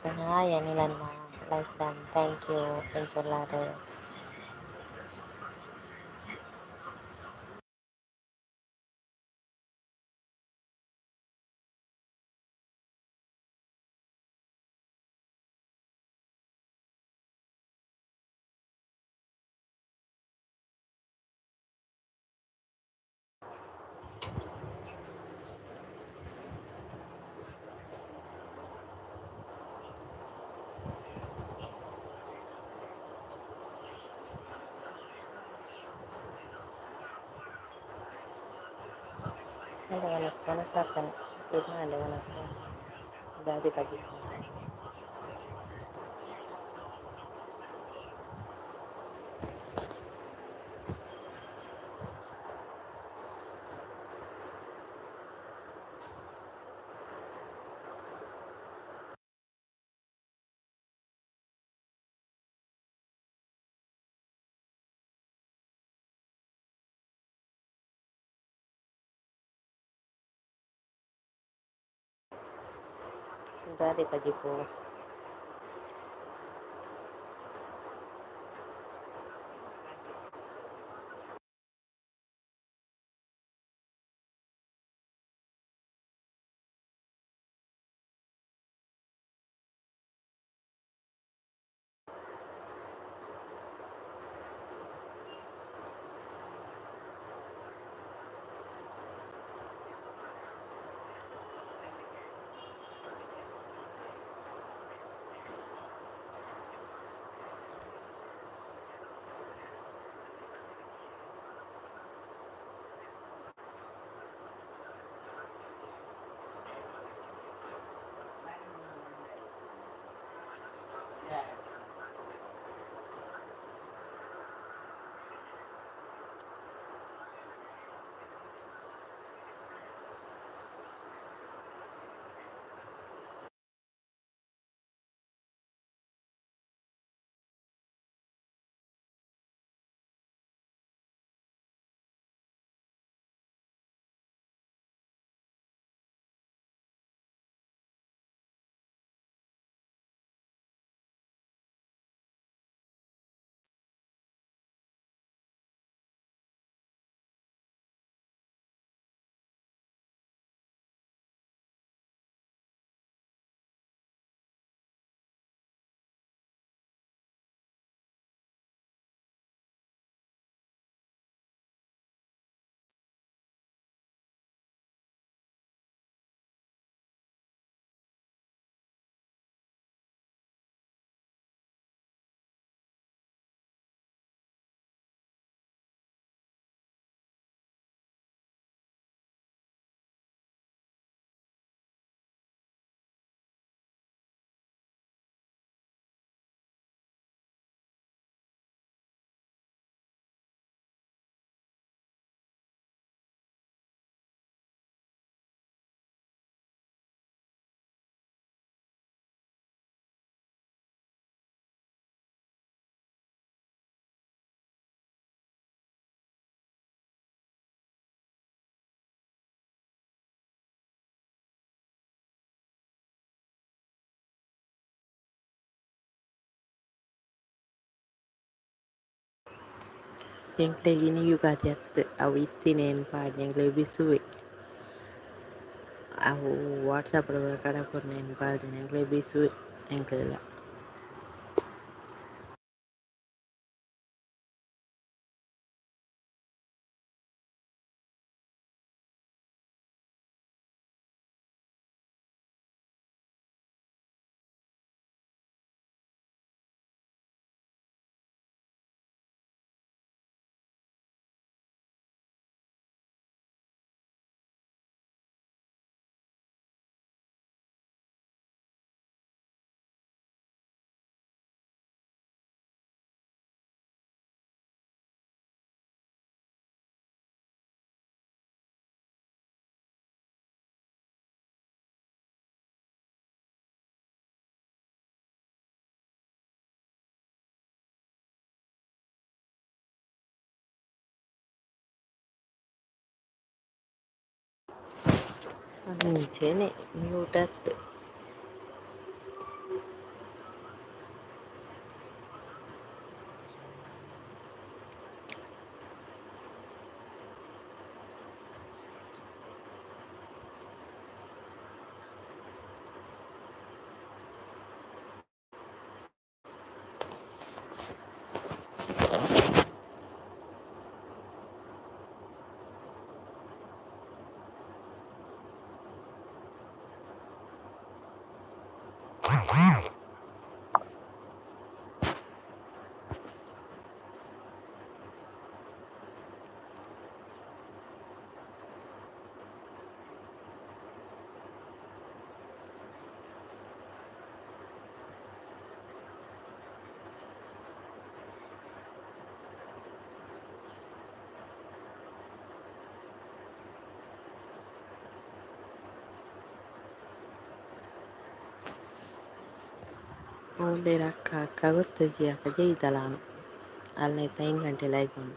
Hi Anil ಅಣ್ಣ, like done, thank you. ಎಂಚ ಉಲ್ಲರ್? ಆಂಡ್ ವನಸ್ ವನಸ್ ಆತಂಡ್ ಇನಿ ವನಸ್ ದಾದಿ ಕಜಿಪು. ದಾದಿ ಕಜಿಪು? ಎಂಕ್ಲೆಗ್ ಇನಿ ಯುಗಾದಿ ಅತ್ತ್ ಅವು ಇತ್ತಿನೆನ್ ಪಾಡ್ನೆ ಎಂಕ್ಲೆಗ್ ಬಿಸುವೆ ಅವು ವಾಟ್ಸಪ್ಪ್ ಡ್ ಪೂರ ಕಡಪುರ್ನೆನ್ ಪಾಡ್ದೆರ್ ಎಂಕ್ಲೆಗ್ ಬಿಸುವೆ ಎಂಕ್ಲೆಗ್ಲ. ಅಂಚೆನೆ ಮ್ಯೂಟ್ ಅತ್ತ್. ಓಲ್ಲೇರ್ ಅಕ್ಕ ಅಕ್ಕ ಗೊತ್ತುಜ್ಜಿ ಅಕ್ಕ ಜೈದಲಾನ್ ಅಲ್ನ ಐನ್ ಗಂಟೆ ಲೈವ್ ಉಂಡು.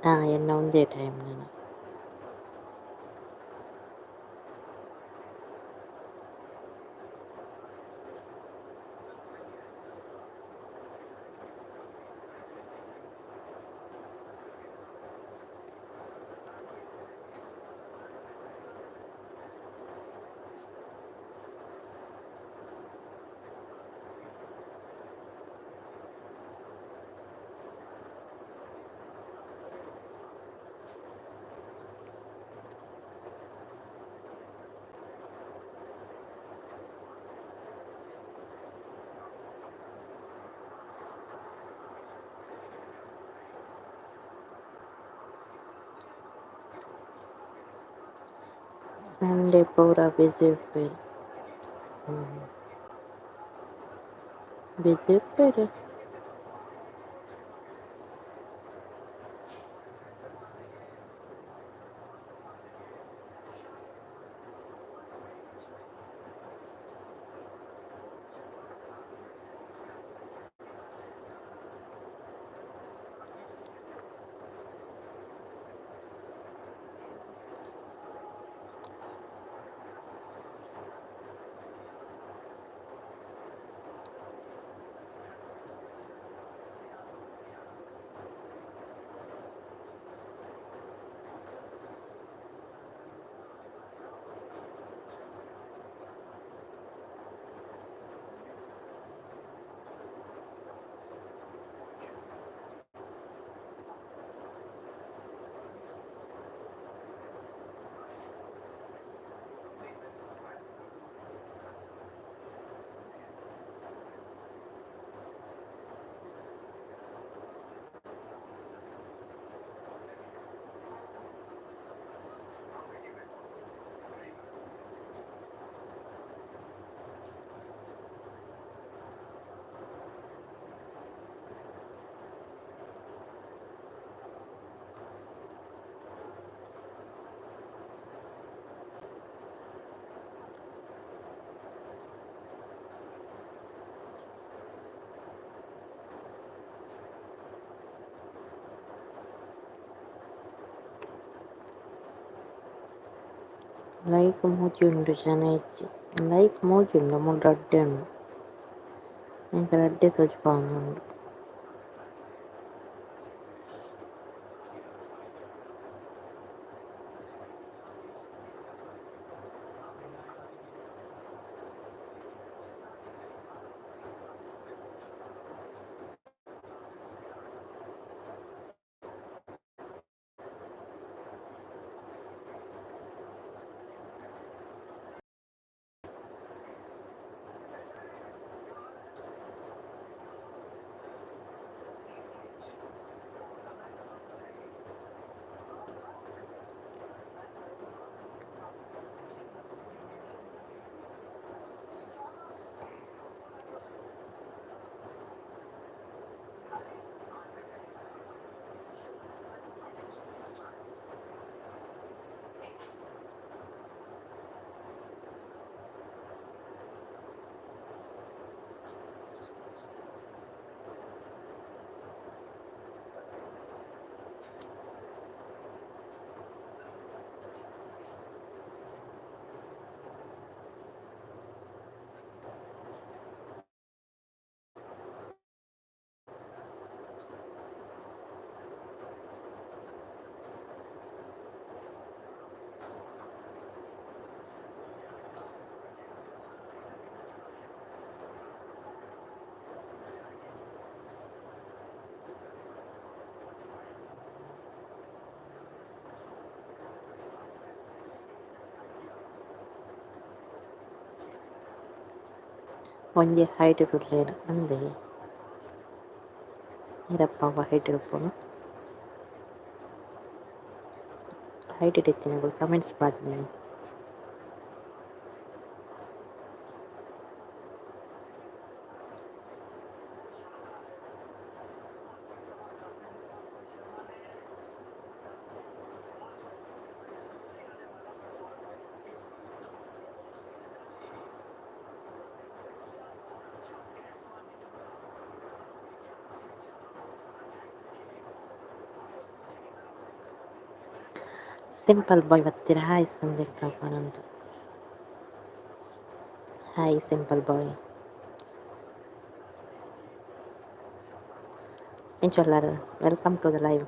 ಆ ಎನ್ನ ಒಂಜೇ ಟೈಮ್ ನನ. ಸಂಡೇ ಪೂರ ಬಿಸಿ ಉಪ್ಪುವೆರ್. ಬಿಸಿ ಉಪ್ಪುವೆರ್. ಲೈಕ್ ಮೂಜಿ ಉಂಡು ಜನ ಇಜ್ಜಿ ಲೈಕ್ ಮೂಜಿ ಉಂಡು ಮೂಲು ರಡ್ಡೆ ಉಂಡು ಎಂಕ್ ರಡ್ಡೆ ತೋಜಿಪಾವೊಂದುಂಡು. ಒಂಜಿ ಹೈಟ್ ಉಲ್ಲೆರ್ ಅಂದೆ ಈರಪ್ಪ ಹೈಟ್ ಇಪ್ಪುನು ಹೈಟ್ ಇತ್ತಿನಕುಲು ಕಮೆಂಟ್ಸ್ ಪಾಡ್ಲೆ. ಸಿಂಪಲ್ ಬಾಯ್ ಬತ್ತೆರ್ ಹಾಯ್ ಸಂಧ್ಯಕ್ಕ ಪನೊಂದು ಹಾಯ್ ಸಿಂಪಲ್ ಬಾಯ್. ಎಂಚ ಉಲ್ಲರ್ welcome to the live.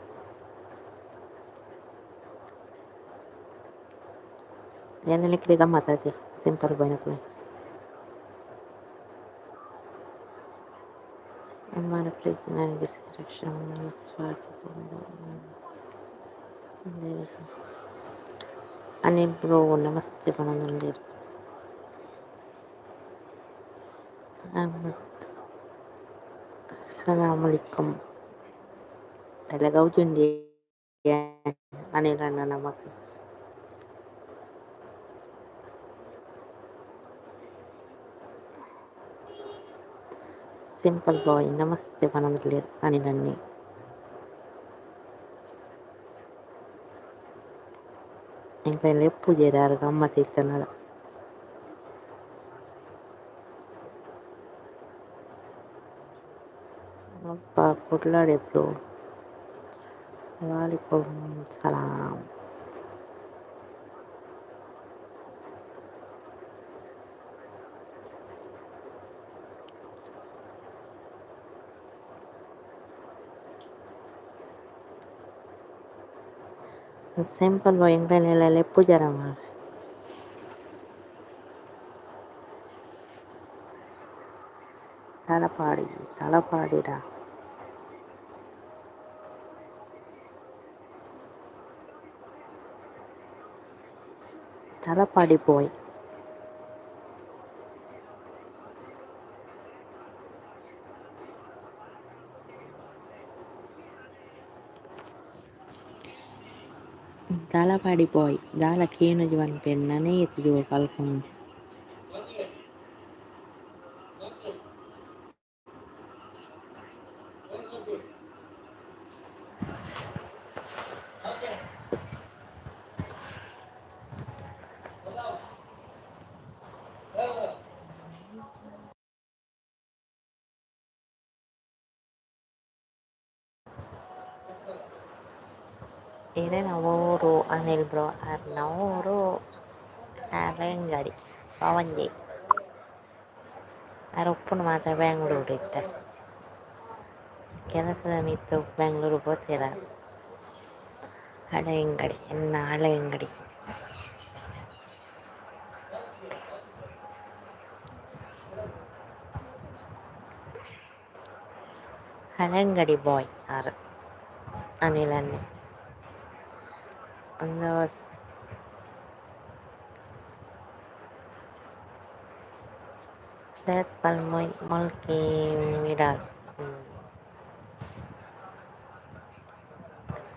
ಯಾನ್ ನಿಕ್ಲೆಗ್ ಗಮ್ಮತ್ ಸಿಂಪಲ್ ಬಾಯ್ ನಕುಲು. ಅಮ್ಮನ ಪ್ರೀತಿ ನನಗೆ ಅನಿಲ್ ಬ್ರೋ ನಮಸ್ತೆ ಪನೊಂದುಲ್ಲೆರ್. ಸಲಾಮಲೈಕುಮ್ ಗೌಜಿ ಅನಿಲ್ ಅಣ್ಣ ನಮಕ್. ಸಿಂಪಲ್ ಬಾಯ್ ನಮಸ್ತೆ ಪನೊಂದುಲ್ಲೆರ್ ಅನಿಲ್ ಅಣ್ಣೆ. ಎಂಕ್ಲೆನ್ ಲೆಪ್ಪುಜೆರ್ ಆರ್ ಗಮ್ಮತ್ ಇತ್ತ್ಂಡಲ. ಮುಲ್ಪ ಕುಡ್ಲಡೆ ಬ್ರೋ. ವಾಲಿಕುಮ್ ಸಲಾಮ್. ಸಿಂಪಲ್ ಬಾಯ್ ಎಂಕ್ಲೆನೆಲ್ಲ ಲೆಪ್ಪುಜೆರ್ ಮಾರ್ರೆ. ತಲಪಾಡಿ ತಲಪಾಡಿಡ. ತಲಪಾಡಿ ಬಾಯ್. ತಲಪಾಡಿ ಬಾಯ್ ದಾಲ ಕೇನುಜಿ ಪನ್ಪೆರ್ ನನ ಏತ್ ಜೋರು ಪಲ್ಪುನು. ಇರೆನ ಊರು ಅನಿಲ್ ಬ್ರೋ ಅರ್ನ ಊರು. ಹಳೆಯಂಗಡಿ ಪವಂಜೆ ಆರ್ ಉಪ್ಪುನು ಮಾತ್ರ ಬೆಂಗಳೂರು ಇತ್ತೆ. ಕೆಲಸದ ಮಿತ್ತ್ ಬೆಂಗಳೂರು ಪೋತೆರ್ ಆರ್. ಹಳೆಯಂಗಡಿ ಎನ್ನ ಹಳೆಯಂಗಡಿ. ಹಳೆಯಂಗಡಿ ಬಾಯ್ ಆರ್ ಅನಿಲ್ ಅಣ್ಣೆ. ಉಂದು ಸೈತ್ಬಲ್ ಮುಲ್ಕಿ ಮಿಡಾಲ್.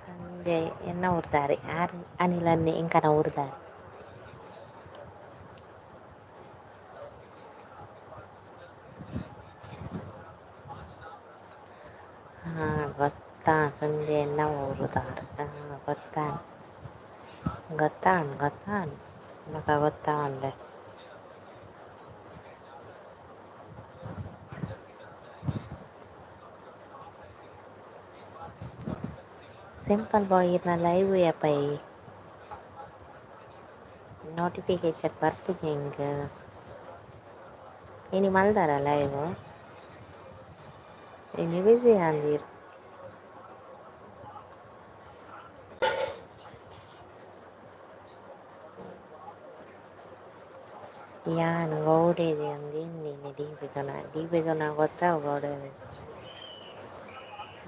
ಸಂಜಯ್ ಎನ್ನ ಊರ್ದಾರ್ ಆರ್ ಅನಿಲ್ ಅಣ್ಣೆ ಎಂಕಲ್ನ ಊರ್ದಾರ್. ಹಾ ಗೊತ್ತಾ ಸಂಜಯ್ ಎನ್ನ ಊರುದಾರ್ ಗೊತ್ತಾಂಡ್ ಗೊತ್ತಾಂಡ್ ಗೊತ್ತಾಂಡ್ ಮಾಕ ಗೊತ್ತಾವಂದೆ. ಸಿಂಪಲ್ ಬಾಯ್ ಇರ್ನ ಲೈವ್ ಏಪೈ ನೋಟಿಫಿಕೇಶನ್ ಬರ್ಪುಜಿ ಎಂಕ್. ಇನಿ ಮಲ್ದರ ಲೈವ್ ಇನಿ ಬಿಸಿ ಆಂದೀರ್. ಯಾನ್ ಗೌಡೇದಿ ಅಂದ್ ಎನ್ನಿನಿ ಡಿ.ಪಿ ತೂನಗ ಡಿ.ಪಿ ತೂನಗ ಗೊತ್ತಾವು ಗೌಡೇದಿ.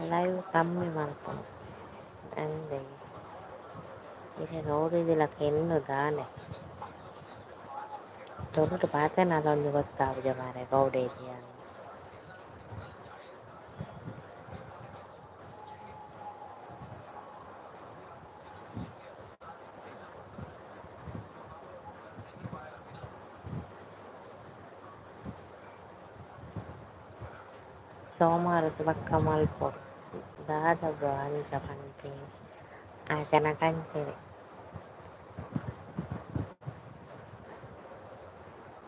ಲೈವ್ ಕಮ್ಮಿ ಮನ್ಪುನು ಅಂದೆ ಇರೆ ಗೌಡೇದಿಲಕ ಎನ್ನುದು ದಾನೆ. ತುಳುಟು ಪಾತೆರ್ನಲ ಒಂಜಿ ಗೊತ್ತಾಪುಜಿ ಮಾರ್ರೆ ಗೌಡೇದಿ ಅಂದ್. ಸೋಮಾರದ ಬೊಕ್ಕ ಮಲ್ಪೊಡು ದಾದ ಬ್ರೋ ಅಂಚ ಪನ್ಪಿನಿ ಆ ಜನಕ್ ಅಂಚನೆ.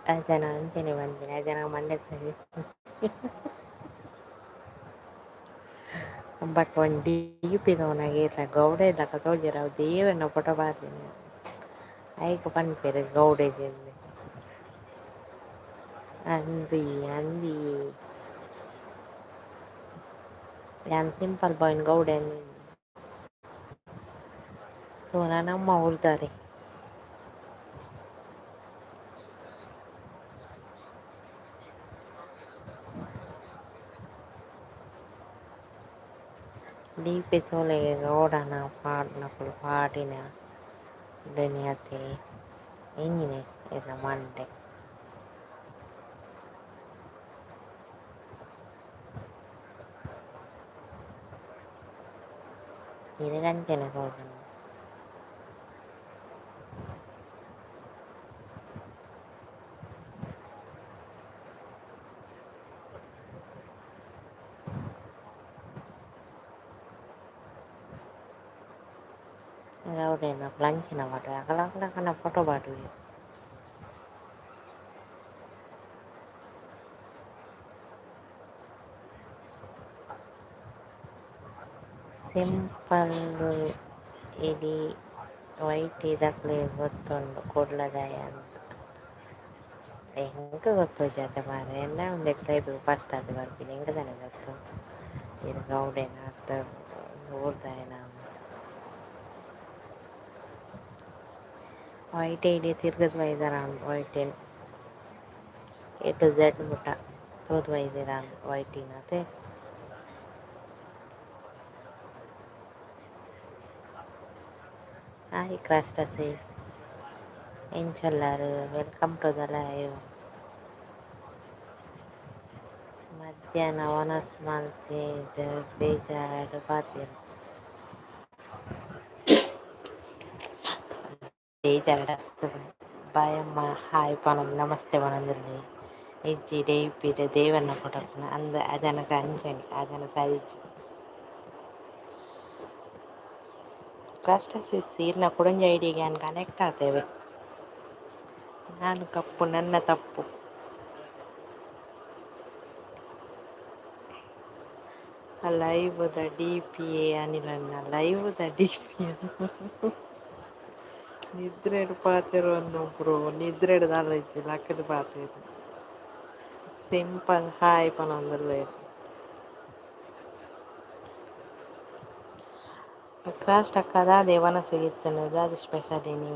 ಆ ಜನ ಅಂಚನೆ ಪನ್ಪಿನಿ ಆ ಜನ ಮಂಡೆ ಸರಿ ಇಜ್ಜಿ. ಬೊಕ ಒಂಜಿ ಡಿ.ಪಿ ತೂನಗ ಏರ್ಲ ಗೌಡೆಲಕ ತೋಜೆರ್ ಅವು ದೇವೆರ್ನ ಫೋಟೋ ಪಾಡ್ದಿನಿ ಐಕ್ ಪನ್ಪೆರ್ ಗೌಡೇದಿಂದ್. ಅಂದ್ ಅಂದ್ ಯಾನ್ ಸಿಂಪಲ್ ಬಾಯ್ ನ್ ಗೌಡೆ ಅಂದ್ ತೂನ ನಮ್ಮ ಊರ್ದಾರೆ. ಡಿ.ಪಿ ತೂಲೆಗೆ ಗೌಡನ ಪಾಡ್ನಕುಲು ಪಾಡಿನ ಉಂದೆನೆ ಅತೆ ಎಂಚಿನೆ ಇರ್ನ ಮಂಡೆ. ಇರೆಗ್ ಅಂಚನೆ ತೋಜುಂಡು. ಗೌಡೆರ್ನಕುಲು ಅಂಚಿನ ಪಾಡುವೆರ್ ಅಕಲ್ ಅಕಲ್ನ ಫೋಟೋ ಪಾಡುವೆರ್. ಸಿಂಪಲ್ ಇಡೀ ವೈಟಿ ದಕ್ಲೆಗ್ ಗೊತ್ತುಂಡು ಕುಡ್ಲದಾಯೆ ಅಂದ್. ಎಂಕ್ ಗೊತ್ತುಜ್ಜಿ ಅತೆ ಮಾರ್ರೆ ಎನ್ನ ಉಂದೆಕ್ ಲೈವ್ ಗ್ ಫಸ್ಟ್ ಆದ್ ಬರ್ಪಿನಿ ಎಂಕ್ ದಾನೆ ಗೊತ್ತು ಈರ್ ಗೌಡೆನಾ ಅತ್ತ್ ಊರ್ದಾಯೆನಾ ಅಂದ್. ವೈಟಿ ಇಡೀ ತಿರ್ಗದ್ ಬೈದೆರಾಂಡ್ ವೈಟಿನ್ ಎ ಟು ಝೆಡ್ ಮುಟ ತೂದು ಬೈದೆರಾಂಡ್ ವೈಟಿನ್ ಅತೆ. ಹಾಯ್ ಕ್ರಾಸ್ಟಸಿಸ್ ಎಂಚ ಉಲ್ಲರ್ welcome to the live. ಮಧ್ಯಾಹ್ನ ವನಸ್ ಮಂತಿದ್ ಬೇಜಾರ್ಡ್ ಪಾತೆರ್ಪ. ಬೇಜಾರ್ಡ್ ಅತ್ತ್ ಬಾಯಮ್ಮ ಹಾಯ್ ಪನೊಂದು ನಮಸ್ತೆ ಪನೊಂದುಲ್ಲೆ ಇಜ್ಜಿ ಡಿ.ಪಿ ಡ್ ದೇವೆರ್ನ ಫೋಟೋ ಇಪ್ಪುನ ಅಂದ್ ಆ ಜನಕ್ ಅಂಚನೆ ಆ ಜನ ಸರಿ ಇಜ್ಜಿ. ಕ್ರಾಸ್ಟಸಿಸ್ ಈರ್ನ ಕುಡೊಂಜಿ ಐಡಿ ಗ್ ಯಾನ್ ಕನೆಕ್ಟ್ ಆತೇವೆ. ಯಾನ್ ಕಪ್ಪು ನನ್ನ ತಪ್ಪು. ಲೈವ್ ದ ಡಿ.ಪಿ ಯೇ ಅನಿಲಣ್ಣ ಲೈವ್ ದ ಡಿ.ಪಿ. ನಿದ್ರೆಡ್ ಪಾತೆರೊಂದು ಬ್ರೋ ನಿದ್ರೆಡ್ ದಾಲ ಇಜ್ಜಿ ಲಕ್ಕ್‌ದ್ ಪಾತೆರ್ ಸಿಂಪಲ್ ಹಾಯ್ ಪನೊಂದುಲ್ಲೆರ್. ಕ್ರಾಸ್ ಅಕ್ಕ ದಾದೆ ವನಸುಗ್ ಇತ್ತುಂಡು ದಾದ ಸ್ಪೆಷಲ್ ಇನಿ.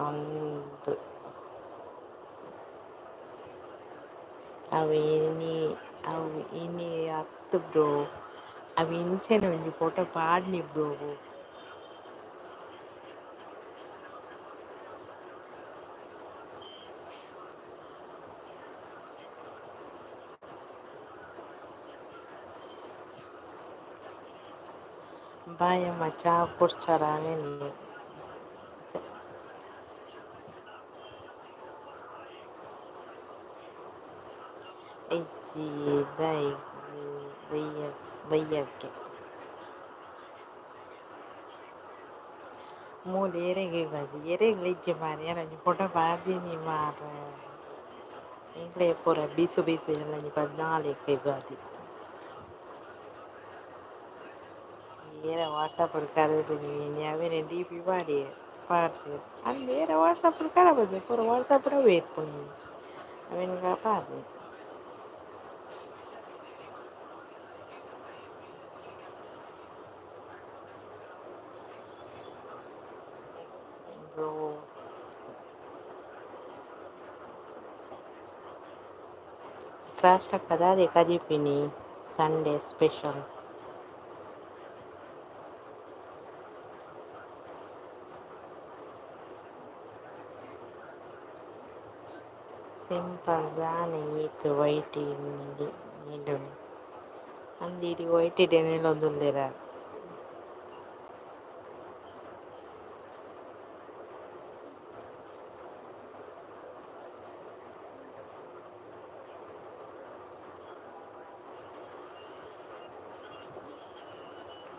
ಅಂದ್ ಅವು ಇನಿ ಅವು ಇನಿ ಅತ್ತ್ ಬ್ರೋ ಅವು ಇಂಚೆನೆ ಒಂಜಿ ಫೋಟೋ ಪಾಡ್ನಿ ಬ್ರೋ. ಬಾಯಮ್ಮ ಚಾ ಕುಡ್ಚರ ಇನಿ. ಇಜ್ಜಿ ದಾಯೆಗ್ ಬಯ್ಯ ಬಯ್ಯಕ್ಕೆ. ಮೂಲು ಏರೆಗ್ ಯುಗಾದಿ ಏರೆಗ್ಲ ಇಜ್ಜಿ ಮಾರ್ರೆ ಯಾನ್ ಒಂಜಿ ಫೋಟೋ ಪಾರ್ದೀನಿ ಮಾರ್ರೆ. ಎಂಕ್ಲೆ ಪೂರ ಬಿಸು ಬಿಸು ಎಲ್ಲಂಜಿ 14 ಯುಗಾದಿ. ಏರ ವಾಟ್ಸಪ್ ಕಡಪುಜಿ ಇನಿ ಅವೆನ್ ಡಿ.ಪಿ ಪಾಡಿಯೆರ್ ಪಾಡ್ದೆರ್ ಅಂದ್ ಏರ ವಾಟ್ಸಪ್ ಕಡಪುಜಿ ಪೂರ ವಾಟ್ಸಪ್ ಅವೇ ಇಪ್ಪುನಿ ಅವೆನ್ ಪಾಡ್ದೆರ್. ಬ್ರೋ ಕ್ರಾಸ್ಟಕ್ಕ ದಾದೆ ಕಜಿಪಿನಿ ಸಂಡೇ ಸ್ಪೆಷಲ್. ಸಿಂಪಲ್ ದಾನೆ ಈತ್ ವೈಟಿ ನಿಲುನಿ ಅಂದ್ ಇಡೀ ವೈಟಿಡೆ ನಿಲೊಂದುಲ್ಲೆರಾ.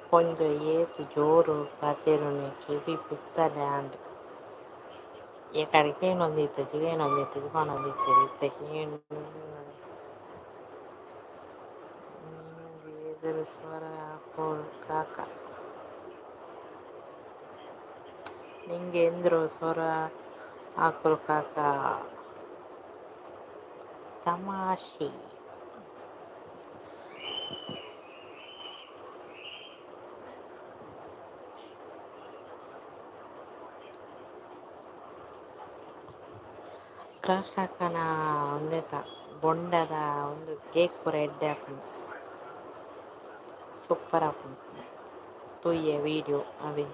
ಪೊಂಜೋವು ಏತ್ ಜೋರು ಪಾತೆರುನೆ ಕೆಬಿ ಪುತ್ತಲೆ ಆಂಡ್. ಏಕಡೆ ಕೇನೊಂದಿತ್ತಿಜಿ ಕೇನೊಂದಿತ್ತಿಜಿ ಪನೊಂದಿತ್ತೆರ್ ಇತ್ತೆ ಕೇಂಡ್. ನಿಂಗ್ ಎದುರು ಸ್ವರ ಆಕೊಡು ಕಾಕ. ನಿಂಕ್ ಎದುರು ಸ್ವರ ಆಕೊಡು ಕಾಕ. ತಮಾಷೆ. ಕ್ರಾಸ್ ಅಕ್ಕನ ಉಂದೆತ ಬೊಂಡದ ಉಂದು ಕೇಕ್ ಪೂರ ಎಡ್ಡೆ ಆಪುಂಡು. ಸೂಪರ್ ಆಪುಂಡು ತೂಯೆ ವೀಡಿಯೋ ಅವೇ.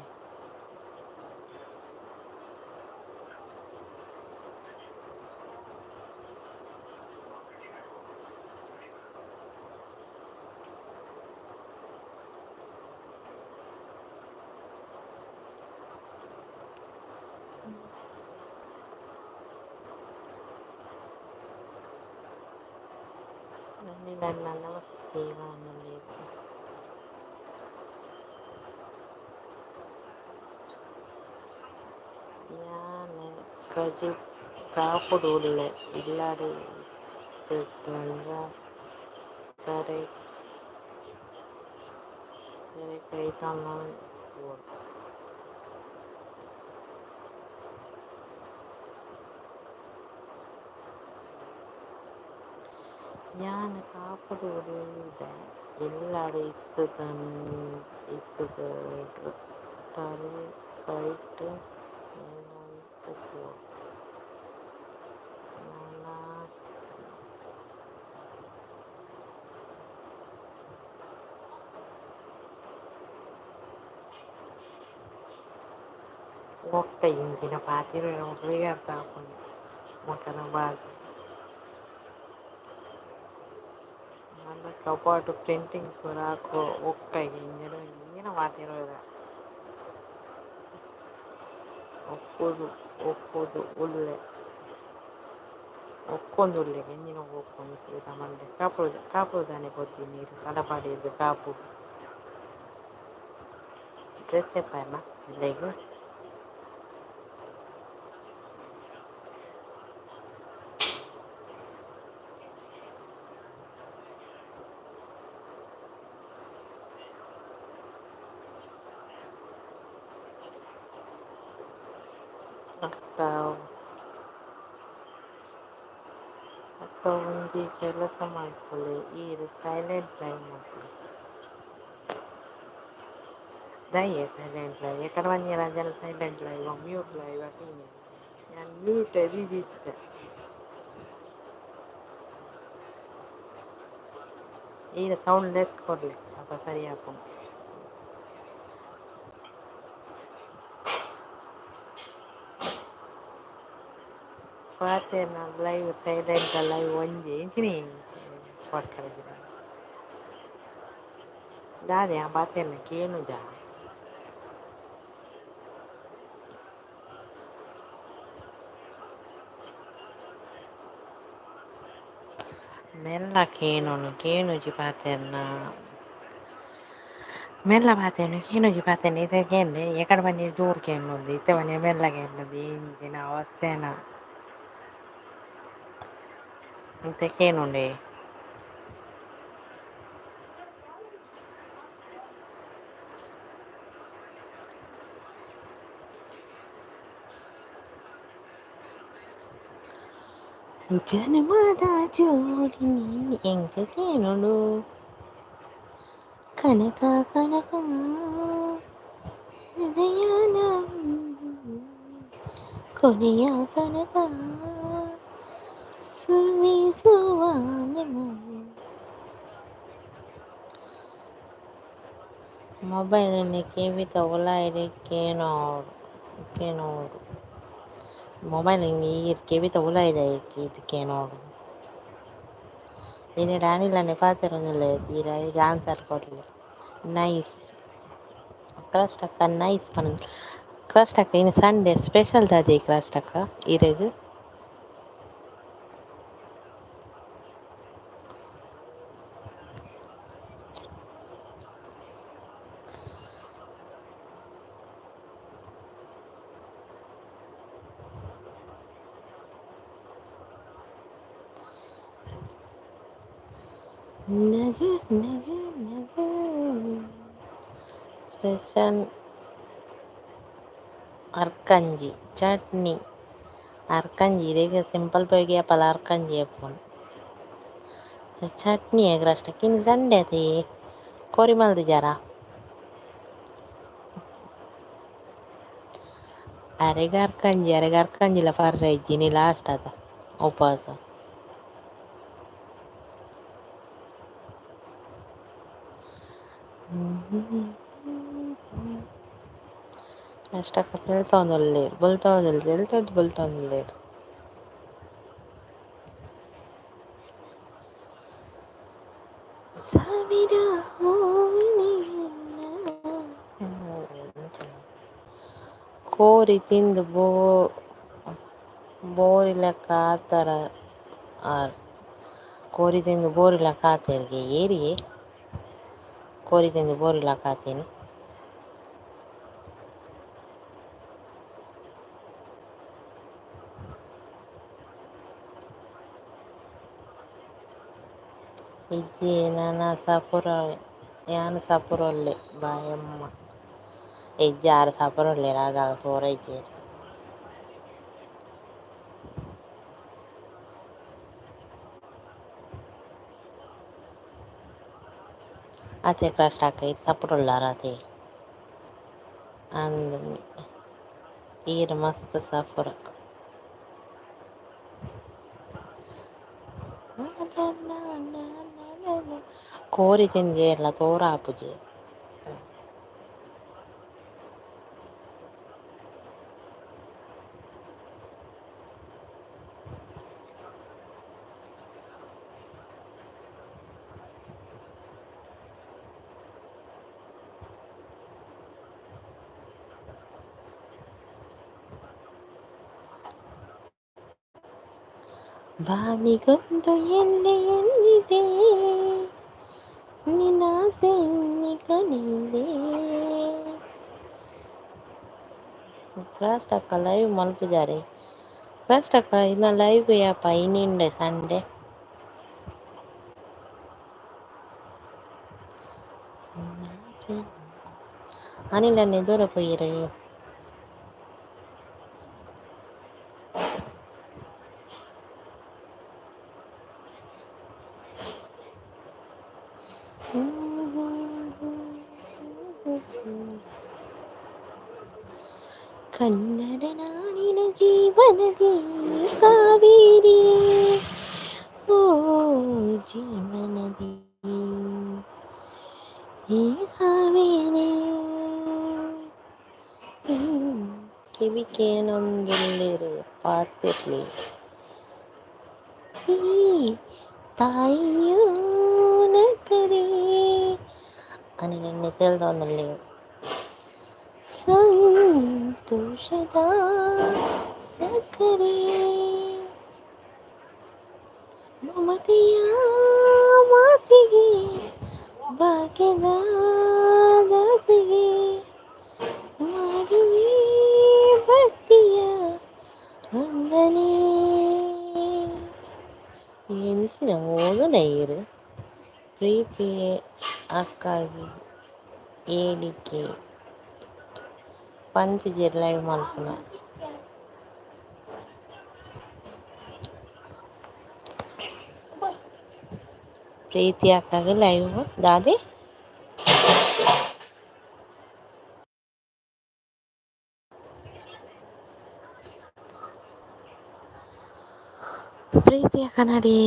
ಅನಿಲ್ ಅಣ್ಣ ನಮಸ್ತೆ ಪನೊಂದುಲ್ಲೆರ್. ಯಾನ್ ಕಾಪುಡು ಉಲ್ಲೆ ಇಲ್ಲಡ್ ಇತ್ತುಂಡ ತಾರೆ ಕೈತಲ್ಲ ಉಪ್ಪೊಡು. ಯಾನ್ ಕಾಪುಡು ಉಲ್ಲೆ ಇಲ್ಲಡ್ ಇತ್ತುಂಡ ತಾರೆ ಕೈಟ್ ಮೇಲೊಂದು ಉಪ್ಪೊಡು. ನನಾತ್ ಬೊಕ್ಕ ಎಂಚಿನ ಪಾತೆರುವೆರ್ ಮೊಕಲೆಗ್ ಅರ್ಥ ಆಪುಂಡು ಮೊಕಲ್ನ ಬಾಸೆ. ಮಲ್ಲ ಕಪಾಟ್ ಪ್ರಿಂಟಿಂಗ್ಸ್ ಪೂರ ಬೊಕ್ಕ ಎಂಚಿನ ಪಾತೆರುವೆರಾ. ಒಕ್ಕುದು ಒಕ್ಕುದು ಉಲ್ಲೆ. ಒಕ್ಕೊಂದುಲ್ಲೆ ಎಂಚಿನ ಒಕ್ಕೊಂದು ಏತ ಮಲ್ಲೆ ಕಾಪು ಕಾಪು ದಾನೆ ಪೋತಿನಿ ಈರ್ ತಲಪಾಡಿರ್ದ್ ಕಾಪು. ಡ್ರೆಸ್ ದೆಪ್ಪಯನ ಎಲ್ಲೆಗ್. ಅತ್ತ ಅಕ್ಕ ಒಂಜಿ ಕೆಲಸ ಮಲ್ಪುಲೆ ಈರ್ ಸೈಲೆಂಟ್ ಲೈವ್ ಮಲ್ಪುಲೆ. ದಾಯೆ ಸೈಲೆಂಟ್ ಲೈವ್ ಎಕಡೆ ಬಂದಿರ ಜನ ಸೈಲೆಂಟ್ ಲೈವ್ ಮ್ಯೂಟ್ ಲೈವ್ ಅಪೀನೆ ಯಾನ್ ಮ್ಯೂಟ್ ದೀದಿತ್ತೆ. ಈರ್ ಸೌಂಡ್ ಲೆಸ್ ಕೊರ್ಲೆ ಅಪ ಸರಿ ಆಪುಂಡು. ಪಾತೆರ್ನ ಲೈವ್ ಸೈಲೆಂಟ್ ಲೈವ್ ಒಂಜಿ ಇಂಚಿನಿ ಕೊಟ್ಟರೆ ದಾದೆ ಯಾನ್ ಪಾತೆರ್ನ ಕೇನುಜ. ಮೆಲ್ಲ ಕೇನುನು ಕೇನುಜಿ ಪಾತೆರ್ನ ಮೆಲ್ಲ ಪಾತೆರ್ನ ಕೇನುಜಿ ಪಾತೆರ್ನ ಇತ್ತೆ ಕೇಂಡೆ ಎಕಡೆ ಬನ್ನಿ ಜೋರು ಕೇನುಂದು ಇತ್ತೆ ಬನ್ನಿ ಮೆಲ್ಲ ಕೇನುಂದು ಇಂಚಿನ ಅವಸ್ಥೆನ ಇತ್ತೆ ಕೇನುಂಡೆ. ಜನ್ಮದ ಜೋಡಿ ನೀನು ಎಂಕ ಕೇನುಂಡು ಕನಕ ಕನಕ ಹೃದಯನ ಕೊನೆಯ ತನಕ ಸುಮಿಸುವ ಮೊಬೈಲ್ ಕೆಬಿತ ಉಲಾಯಿಡ್ ಕೇನೋಡು ಕೇನೋಡು ಮೊಬೈಲ್ ಈರ್ ಕೆಬಿತ ಉಲಾಯಿದ ಈತ್ ಕೇನೋಡು. ಇನಿ ಅನಿಲನೆ ಪಾತೆರೊಂದುಲ್ಲೆರ್ ಈರ್ ಅರೆಗ್ ಆನ್ಸರ್ ಕೊರ್ಲೆ. ನೈಸ್ ಕ್ರಸ್ಟ್ ಅಕ್ಕ ನೈಸ್ ಪನೊಂದು ಕ್ರಸ್ಟ್ ಅಕ್ಕ ಇನಿ ಸಂಡೆ ಸ್ಪೆಷಲ್ ದಾದೆ ಕ್ರಸ್ಟ್ ಅಕ್ಕ ಇರೆಗ್. ನಗು ನಗು ನಗು ಸ್ಪೆಷಲ್ ಅರ್ಕಂಜಿ ಚಟ್ನಿ ಅರ್ಕಂಜಿ ಇರೆಗ್ ಸಿಂಪಲ್ ಪೋಯಿಗೆ ಏಪಲ ಅರ್ಕಂಜಿ ಇಪ್ಪುಂಡು ಚಟ್ನಿ ಕ್ರಸ್ಟ್ ಅಕ್ಕ ಇನಿ ಸಂಡೆ ಅತೆ ಕೋರಿ ಮಲ್ದಿಜಾರ ಅರೆಗ್ ಅರ್ಕಂಜಿ ಅರೆಗ್ ಅರ್ಕಂಜಿಲ ಪರ್ರೆ ಇಜ್ಜಿ ಇನಿ ಲಾಸ್ಟ್ ಅತ ಉಪವಾಸ. ಅಷ್ಟಕ್ಕ ತೆಲ್ತೊಂದುಲ್ಲೆರ್ ಬುಲ್ತೊಂದುಲ್ಲೆರ್ ತೆಲ್ತೊಂದು ಬುಲ್ತೊಂದುಲ್ಲೆರ್. ಸಾವಿರ ಕೋರಿ ತಿಂದು ಬೋರಿಲೆಕ್ಕ ಆತರ ಆರ್ ಕೋರಿ ತಿಂದು ಬೋರಿಲೆಕ್ಕ ಆತೆರ್ಗೆ ಏರಿಯೇ ಕೋರಿ ತಿಂದು ಬೋರಿಲೆಕ್ಕ ಆತೇನಿ. ಇಜ್ಜಿ ನನ ಸಪುರ ಯಾನ್ ಸಪುರೊಲ್ಲೆ ಬಾಯಮ್ಮ ಇಜ್ಜಿ ಆರ್ ಸಪುರೊಲ್ಲೆರ್ ಆರ್ ದಾಲ ತೋರ ಇಜ್ಜೆರ್. ಅತೆ ಕ್ರಸ್ಟ್ ಅಕ್ಕ ಈರ್ ಸಪುರೊಲ್ಲಾರ್ ಅತೆ ಅಂದ್ ಈರ್ ಮಸ್ತ್ ಸಪುರ. ಕೋರಿ ತಿಂದೆರ್ಲ ತೋರ ಆಪುಜಿ. ಬಾನಿಗೊಂದು ಎಲ್ಲೆ ಎಲ್ಲಿದೆ ನಿನ್ನಾಸೆ ಇನ್ನಿ ಕನಿದೆ. ಕ್ರಾಸ್ಟ್ ಅಕ್ಕ ಲೈವ್ ಮಲ್ಪುಜಾರೆ ಕ್ರಾಸ್ಟ್ ಅಕ್ಕ ಇನ್ನ ಲೈವ್ ಯಾಪ ಇನಿ ಉಂಡೆ ಸಂಡೆ. ಅನಿಲನ್ನೇ ದೂರ ಪೋಯಿರ್. ಕನ್ನಡ ನಾಡಿನ ಜೀವನದಿ ಕಾವೇರಿ, ಓ ಜೀವನದಿ ಈ ಕಾವೇರಿ. ಕಿವಿಕೇನೊಂದುಲ್ಲೆರ್ ಪಾತೆರ್ಲೆ ಈ ತಾಯಿಯು ನಕರೆ అని నిన్ను ತೆಲ್ದೊಂದುಲ್ಲೆರ್. ಸಂತೋಷದ ಸಕ್ಕರೆ ಮಮತೆಯ ಮಾತಿಗೆ ಭಾಗ್ಯದ ದಾಸಿಗೆ ಮಾಡುವೆ ಭಕ್ತಿಯ ವಂದನೆ. ಎಂಚಿನ ಓದುನ ಈರ್ ಪ್ರೀತಿ ಅಕ್ಕಗ್ ಹೇಳಿಕೆ ಪಂತಿಜೆರ್ ಲೈವ್ ಮಲ್ಪುನ. ಪ್ರೀತಿ ಅಕ್ಕಗ್ ಲೈವ್ ದಾದೆ? ಪ್ರೀತಿ ಅಕ್ಕನಡಿ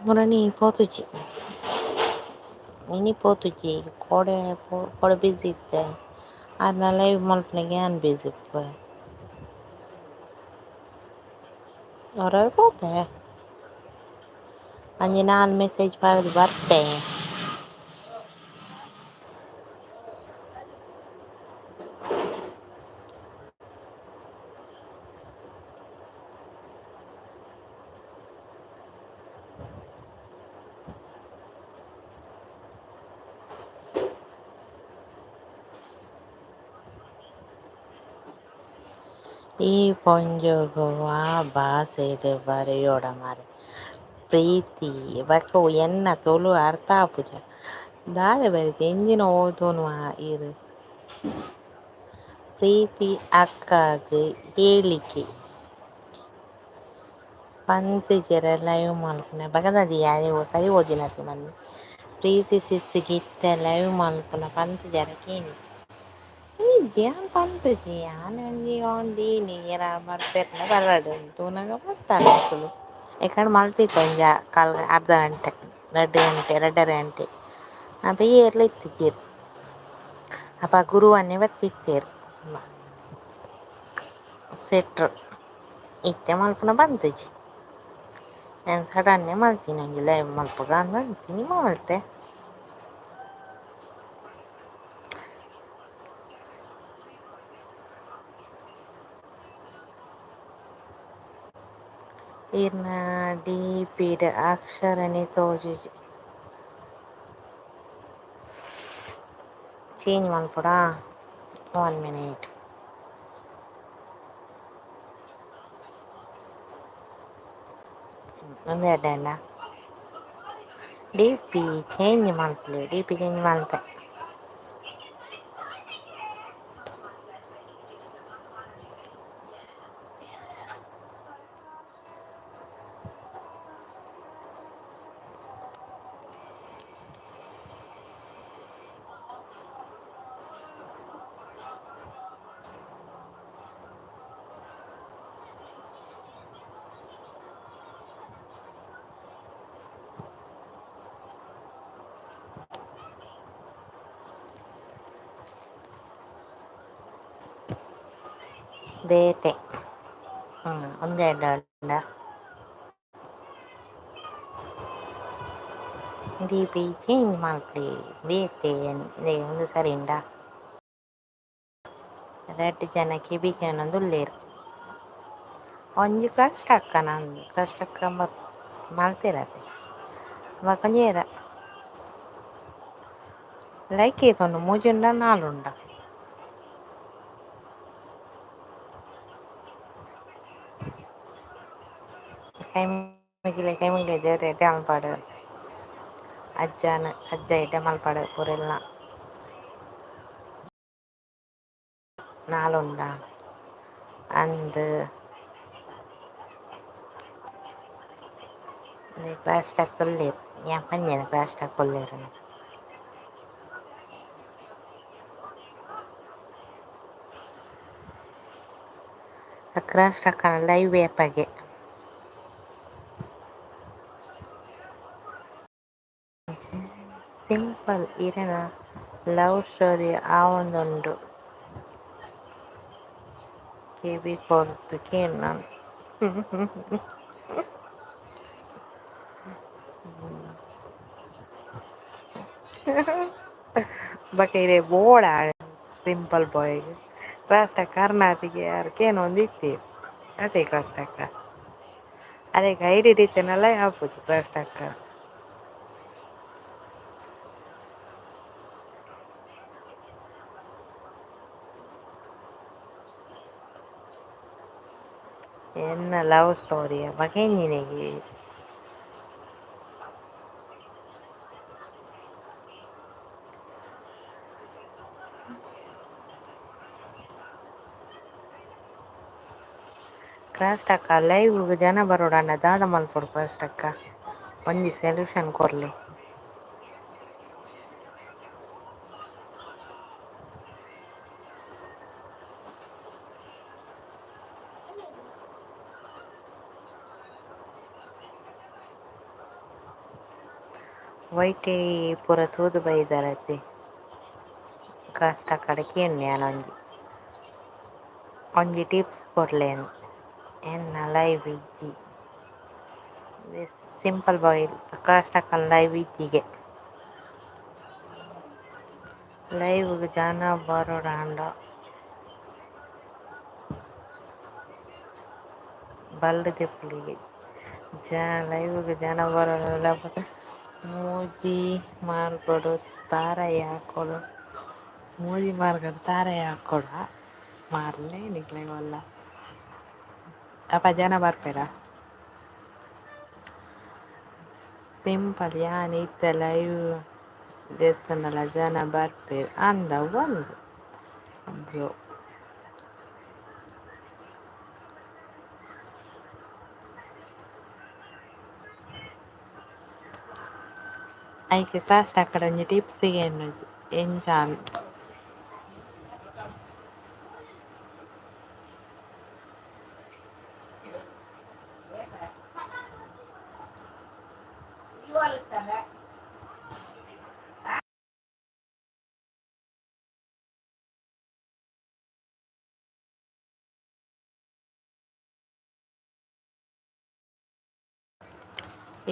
ಮುರಣಿ ಪೋತುಜಿ ಇನಿ ಪೋತುಜಿ ಕೋಡೆ ಕೋಡೆ ಬಿಜಿ ಇತ್ತೆ ಆರ್ನ ಲೈವ್ ಮಲ್ಪುನಗ ಯಾನ್ ಬಿಜಿ ಇಪ್ಪುವೆ. ಒರ ಪೋಪೆ ಒಂಜಿ ನಾಲ್ ಮೆಸೇಜ್ ಪಾಡ್ದ್ ಬರ್ಪೆ. ಈ ಪೊಂಜೊಗು ವಾ ಬಾಸೆಡ್ ಬರೆಯೊಡ ಮಾರ್ರೆ ಪ್ರೀತಿ ಬೊಕ ಎನ್ನ ತುಳು ಅರ್ಥ ಆಪುಜ ದಾದ ಬರೆತೆ ಎಂಚಿನ ಓದೊನುವ ಈರ್. ಪ್ರೀತಿ ಅಕ್ಕಗ್ ಹೇಳಿಕೆ ಪಂತಿಜೆರ್ ಲೈವ್ ಮಲ್ಪುನ ಬೊಕ ದಾದ ಸರಿ ಓದಿನತೆ ಮಂದೆ. ಪ್ರೀತಿ ಸಿಸ್ ಗ್ ಇತ್ತೆ ಲೈವ್ ಮಲ್ಪುನ ಪಂತಿಜೆರ ಕೇನ್ಲೆ. ಇಜ್ಜಿ ಯಾನ್ ಪಂತುಜಿ ಯಾನ್ ಒಂಜಿ ಆನ್ ದೀನಿ ಏರಾ ಬರ್ಪೆರ್ಂಡ ಬರಡ್ ತೂನಗ ಬತ್ತಲ್ ಅಕುಲು. ಎಕಡ್ ಮಲ್ತಿತ್ತ ಒಂಜಿ ಕಾಲ್ ಅರ್ಧ ಗಂಟೆ ರಡ್ಡ್ ಗಂಟೆ ರಡ್ಡರೆ ಗಂಟೆ ಅಪ ಏರ್ಲ ಇತ್ತಿಜೆರ್. ಅಪ ಗುರುವನ್ನೆ ಬತ್ತಿತ್ತೆರ್ ಸೆಟ್ರು ಇತ್ತೆ ಮಲ್ಪುನ ಪಂತುಜಿ. ಯಾನ್ ಸಡನ್ನೆ ಮಲ್ತಿನಿ ಒಂಜಿ ಲೈವ್ ಮಲ್ಪುಗ ಅಂದ್ ಪಂತಿನಿ ಮಲ್ತೆ. ಈರ್ನ ಡಿಪಿಡ್ ಅಕ್ಷರನೆ ತೋಜುಜಿ. ಚೇಂಜ್ ಮಲ್ಪೊಡ ಒನ್ ಮಿನಿಟ್. ಉಂದು ಎಡ್ಡೆ ಡಿಪಿ ಚೇಂಜ್ ಮಲ್ಪುಲೆ ಡಿಪಿ ಚೇಂಜ್ ಮಲ್ತೆ. ಬೇತೆ ಉಂದು ಎಡ್ಡೆ ಉಂಡ ಡಿಪಿ ಚೇಂಜ್ ಮಲ್ಪುಲೆ ಬೇತೆ ಉಂದು ಸರಿ ಉಂಡ. ರಡ್ಡ್ ಜನ ಕೆಬಿ ಕೇನೊಂದುಲ್ಲೆರ್ ಒಂಜಿ ಕ್ರಶ್ ಅಕ್ಕನ ಅಂದ್ ಕ್ರಶ್ ಅಕ್ಕ ಮಲ್ತೆರತೆ ಬೊಕ ಒಂಜಿ ಏರ ಲೈಕ್ ಏತುಂಡು ಮೂಜಿ ಉಂಡ ನಾಲ್ ಉಂಡ. ಕೈ ಮುಗಿಲೆ ಕೈ ಮುಗಿಲೆ ದೇವೆರ್ ಎಡ್ಡೆ ಮಲ್ಪಡ್ ಅಜ್ಜನ ಅಜ್ಜ ಎಡ್ಡೆ ಮಲ್ಪಡ್ ಪೂರೆಲ್ನ. ನಾಲ್ ಉಂಡ ಅಂದ್ ಕ್ರಾಸ್ ಟಾಕ್ ಉಲ್ಲೆರ್ ಯಾನ್ ಪಂಜೆನ ಕ್ರಾಸ್ ಟಾಕ್ ಉಲ್ಲೆರ್ ಅಂದ್. ಕ್ರಾಸ್ ಅಕ್ಕನ ಲೈವ್ ಏಪಗೆ. ಸಿಂಪಲ್ ಇರೆನ ಲವ್ ಸ್ಟೋರಿ ಆವೊಂದುಂಡು ಕೆಬಿ ಕೊರ್ದು ಕೇನುನ. ಬೊಕ ಇರೆ ಬೋಡ ಸಿಂಪಲ್ ಬಾಯ್ ಕ್ರಾಸ್ ಕರ್ನಾಟಿಗೆ ಯಾರು ಕೇನೊಂದಿತ್ತೆರ್ ಅತೆ ಕ್ರಾಸ್ ಅಕ್ಕ ಅರೆಗ್ ಐಡಿ ಇತ್ತ್ಂಡಲ ಆಪುಜಿ ಕ್ರಾಸ್ ಅಕ್ಕ. ಎನ್ನ ಲವ್ ಸ್ಟೋರಿ ಬಕೆಂಜಿನೆಗೆ. ಕ್ರಾಸ್ ಅಕ್ಕ ಲೈವ್ ಗ್ ಜನ ಬರೋಡಾಂಡ ದಾದ ಮಲ್ಪೊಡು ಕ್ರಾಸ್ ಅಕ್ಕ ಒಂಜಿ ಸೊಲ್ಯೂಷನ್ ಕೊರ್ಲೆ. ವೈಟ್ ಪೂರ ತೂದು ಬೈದರತೆ ಕ್ರಾಸ್ ಅಕ್ಕಡ ಕೇನುನೆ ಯಾನ್ ಒಂಜಿ ಒಂಜಿ ಟಿಪ್ಸ್ ಕೊರ್ಲೆ ಎನ್ನ ಲೈವ್ ಇಜ್ಜಿ ಸಿಂಪಲ್ ಬಾಯ್ ಕ್ರಾಸ್ ಅಕ್ಕನ ಲೈವ್ ಇಜ್ಜಿಗೆ. ಲೈವ್ ಗ್ ಜನ ಬರೋಡಾಂಡ ಬಲ್ಲ್ ದೆಪ್ಪುಲೆಗೆ ಲೈವ್ ಗ್ ಜನ ಬರೋಡಾಂಡ ಮೂಜಿ ಮಾರ್ಗೊಡು ತಾರಾಯಿ ಹಾಕೊಡು ಮೂಜಿ ಮಾರ್ಗಡ್ ತಾರಾಯಿ ಹಾಕೊಡ ಮಾರ್ಲೆ ನಿಕ್ಲೆಗ್ ಓಲ್ಲ ಅಪ ಜನ ಬರ್ಪೆರ. ಸಿಂಪಲ್ ಯಾನ್ ಇತ್ತೆ ಲೈವ್ ದೆತ್ತುಂಡಲ ಜನ ಬರ್ಪೆರ್ ಅಂದ ಒಂದು ಬ್ರೋ. ಐಕ್ ಕ್ರಾಸ್ ಅಕ್ಕಡ ಒಂಜಿ ಟಿಪ್ಸ್ ಕೇನುಜಿ ಎಂಚ ಅಂದ್.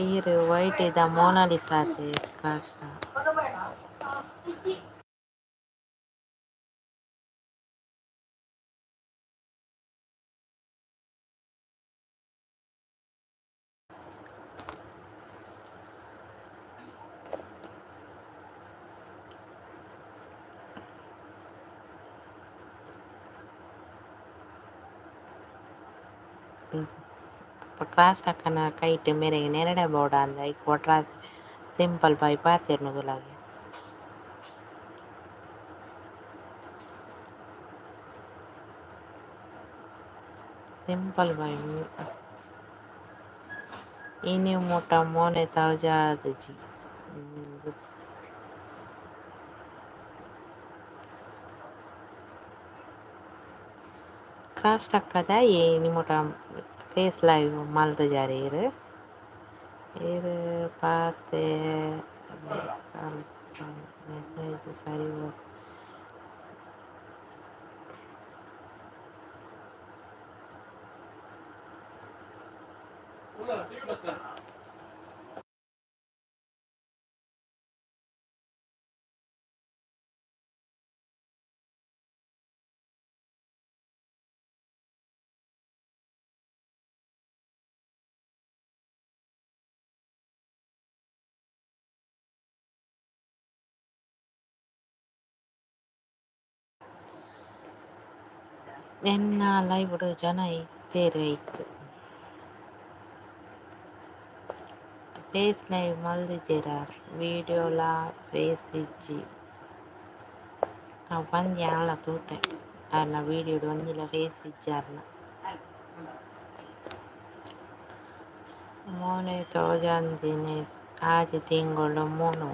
ಈರ್ ವೈಟ್ ದ ಮೋನಾಲಿಸಾ ಅತೆ ಕ್ರಾಸ್ಟ. ಕ್ರಾಸ್ ಅಕ್ಕನ ಕೈಟ್ ಮೆರೆಗ್ ನೆರಡೆ ಬೋಡಾಂದ್ ಐಕ್ ಒಟ್ರಾಸಿ ಸಿಂಪಲ್ ಬಾಯ್ ಪಾತೆರ್ನುದುಲಗೆ. ಸಿಂಪಲ್ ಬಾಯ್ ಇನಿ ಮುಟ ಮೋನೆ ತೋಜಾದುಜಿ. ಕ್ರಾಸ್ ಅಕ್ಕ ದಾಯೆ ಇನಿ ಮುಟ ಫೇಸ್ ಲೈವ್ ಮಲ್ತುಜರ್ ಈರ್. ಈರ್ ಪಾತೆ ಅಲ್ಪ ಮೆಸೇಜ್ ಸರಿ ಎನ್ನ ಲೈವ್ ಡ್ ಜನ ಇತ್ತೆರ್ ಐಕ್. ಫೇಸ್ ಲೈವ್ ಮಲ್ದಿಜೆರ್ ಆರ್ ವೀಡಿಯೋ ಲ ಫೇಸ್ ಇಜ್ಜಿ. ಅವ್ ಪಂದ್ ಯಾನ್ಲ ತೂತೆ ಆರ್ನ ವೀಡಿಯೋ ಡ್ ಒಂಜಿಲ ಫೇಸ್ ಇಜ್ಜಿ ಆರ್ನ. ಮೋನೆ ತೋಜಂದಿನ ಆಜಿ ತಿಂಗೊಲು ಮೋನು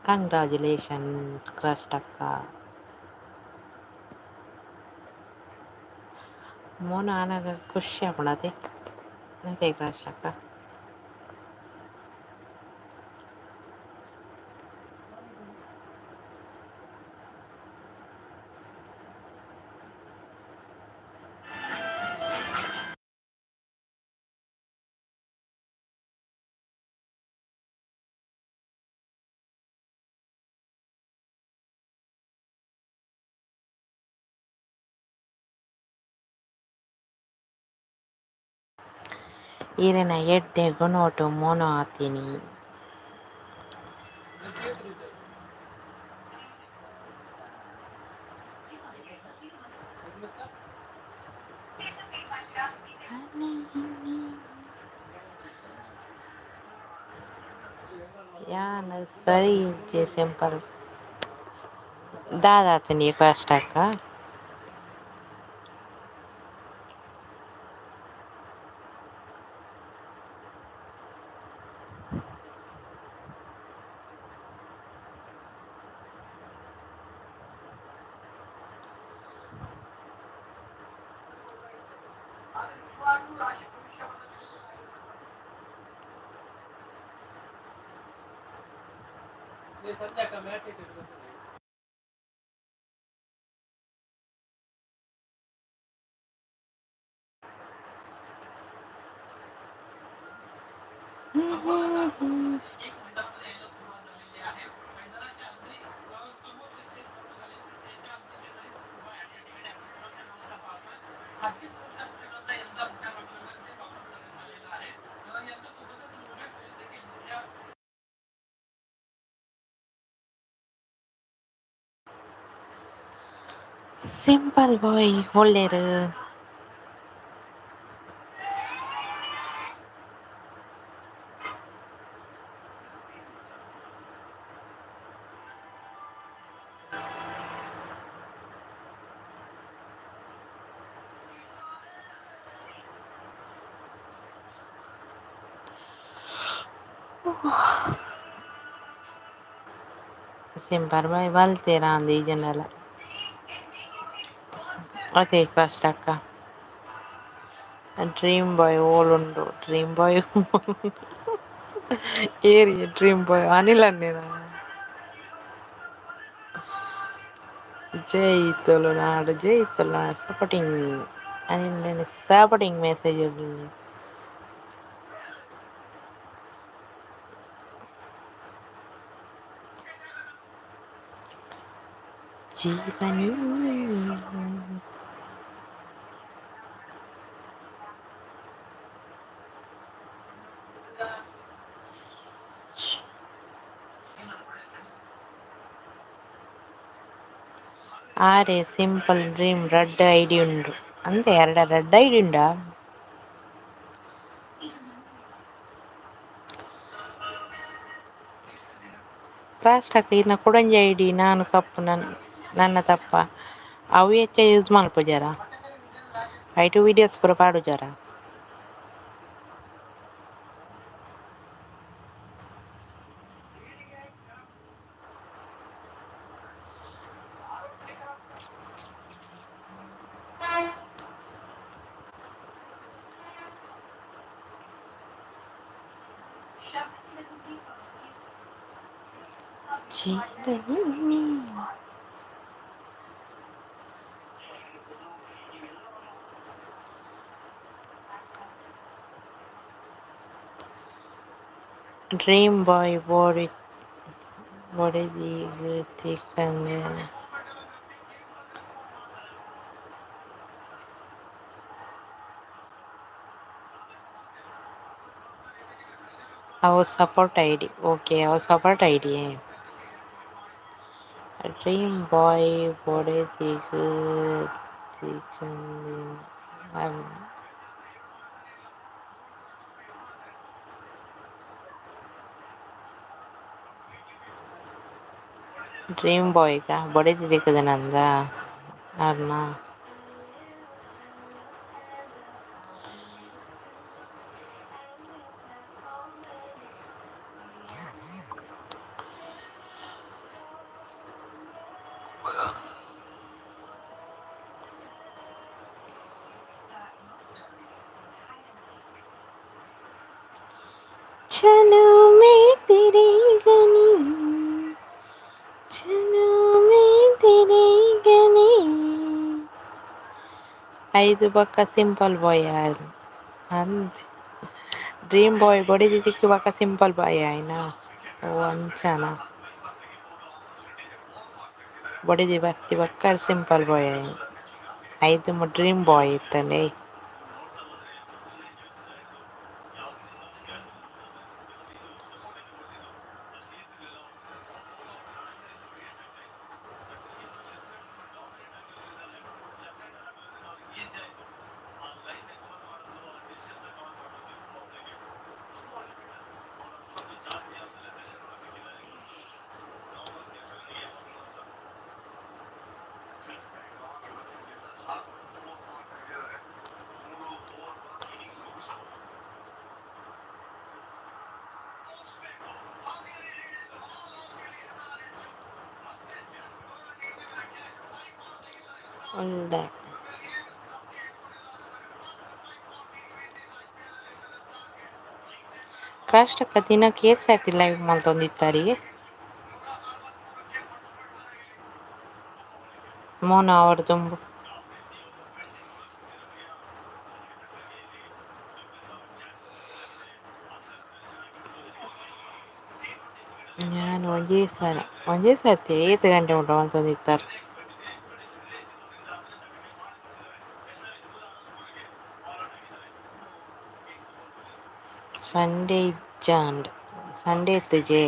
ಕಂಗ್ರಾಜುಲೇಷನ್ ಕ್ರಸ್ಟ್ ಅಕ್ಕ. ಮೋನ ಆನಗ ಖುಷಿ ಆಪುಂಡು ಅತೆ ಕ್ರಾಶಕ್ಕ. ಈರೆನ ಎಡ್ಡೆ ಗುಣೋಟು ಮೋನೊ ಆತಿನಿ. ಯಾನ್ ಸರಿ ಇಜ್ಜೆ ಸಿಂಪಲ್ ದಾದಾತುಂಡು ಕ್ರಾಸ್ಟಾಕ. ಸಿಂಪಲ್ ಬಾಯ್ ಒಲ್ಲೆರ್. ಸಿಂಪಲ್ ಬಾಯ್ ಬಲ್ತೇರಾ ಅಂದ್ ಈ ಜನಲ. ಅತೆ ಕ್ರಾಸ್ಟಕ್ಕ. ಡ್ರೀಮ್ ಬಾಯ್ ಓಲುಂಡು ಡ್ರೀಮ್ ಬಾಯ್ ಏರಿ ಡ್ರೀಮ್ ಬಾಯ್ ಅನಿಲ್ ಅನ್ನೇನಾ. ಜೈ ತುಳುನಾಡು ಜೈ Tulunadu supporting Anil supporting message. ಜೀವನಿ ಆರೆ ಸಿಂಪಲ್ ಡ್ರೀಮ್ ರಡ್ಡ್ ಐಡಿ ಉಂಡು ಅಂದೆ ಎರಡ ರಡ್ಡ್ ಐಡಿ ಉಂಡಾ. ಕ್ರಾಸ್ಟಾಕ್ ಇರ್ನ ಕುಡೊಂಜಿ ಐಡಿ ನಾನು ಕಪ್ಪು ನನ್ನ ತಪ್ಪ ಅವು ಹೆಚ್ಚ ಯೂಸ್ ಮಲ್ಪುಜರ ಐಟು ವೀಡಿಯೋಸ್ ಪೂರ ಪಾಡುಜರ. ಜೀವನಿ ಡ್ರೀಮ್ ಬಾಯ್ ಬೋಡಿ ಬೊಡೆದಿಗ್ ತಿಕ್ಕಂದಿನ. ಅವು ಸಪೋರ್ಟ್ ಐಡಿ ಓಕೆ ಅವು ಸಪೋರ್ಟ್ ಐಡಿ. ಡ್ರೀಮ್ ಬಾಯ್ ಬೊಡೆದಿಗ್ ತಿಕ್ಕಂದಿನ. ಡ್ರೀಮ್ ಬಾಯ್ಗ ಬೊಡೆದಿ ತಿಕ್ಕುದಿನಂದ ಅರ್ನ. चलो मैं तेरे गली, चलो मैं तेरे ಗಲಿ. ಐದು ಬೊಕ್ಕ ಸಿಂಪಲ್ ಬಾಯ್ ಆರ್ ಅಂದ್ ಡ್ರೀಮ್ ಬಾಯ್ ಬೊಡೆದಿ ತಿಕ್ಕಿ ಬೊಕ್ಕ ಸಿಂಪಲ್ ಬಾಯ್ ಆಯ್ನ ಓ ಅಂಚನ ಬೊಡೆದಿ ಬತ್ತಿ ಬೊಕ್ಕ ಸಿಂಪಲ್ ಬಾಯ್ ಆಯ್ನ ಐದು ಡ್ರೀಮ್ ಬಾಯ್ ಇತ್ತಂಡೆ. ಉಂದ ಕ್ರಾಸ್ಟಕ್ಕ ದಿನಕ್ಕೆ ಏತ್ ಸರ್ತಿ ಲೈವ್ ಮಲ್ತೊಂದಿತ್ತರಿ ಮೋನ ಅವರ್ ದುಂಬು. ಯಾನ್ ಒಂಜೇ ಸಲ ಒಂಜೇ ಸರ್ತಿ ಏತ್ ಗಂಟೆ ಮುಟ್ಟ ಮಲ್ತೊಂದಿತ್ತಾರೆ. Sunday ಇಜ್ಜಾಂಡ್ Sunday ಇತ್ತುಜೆ.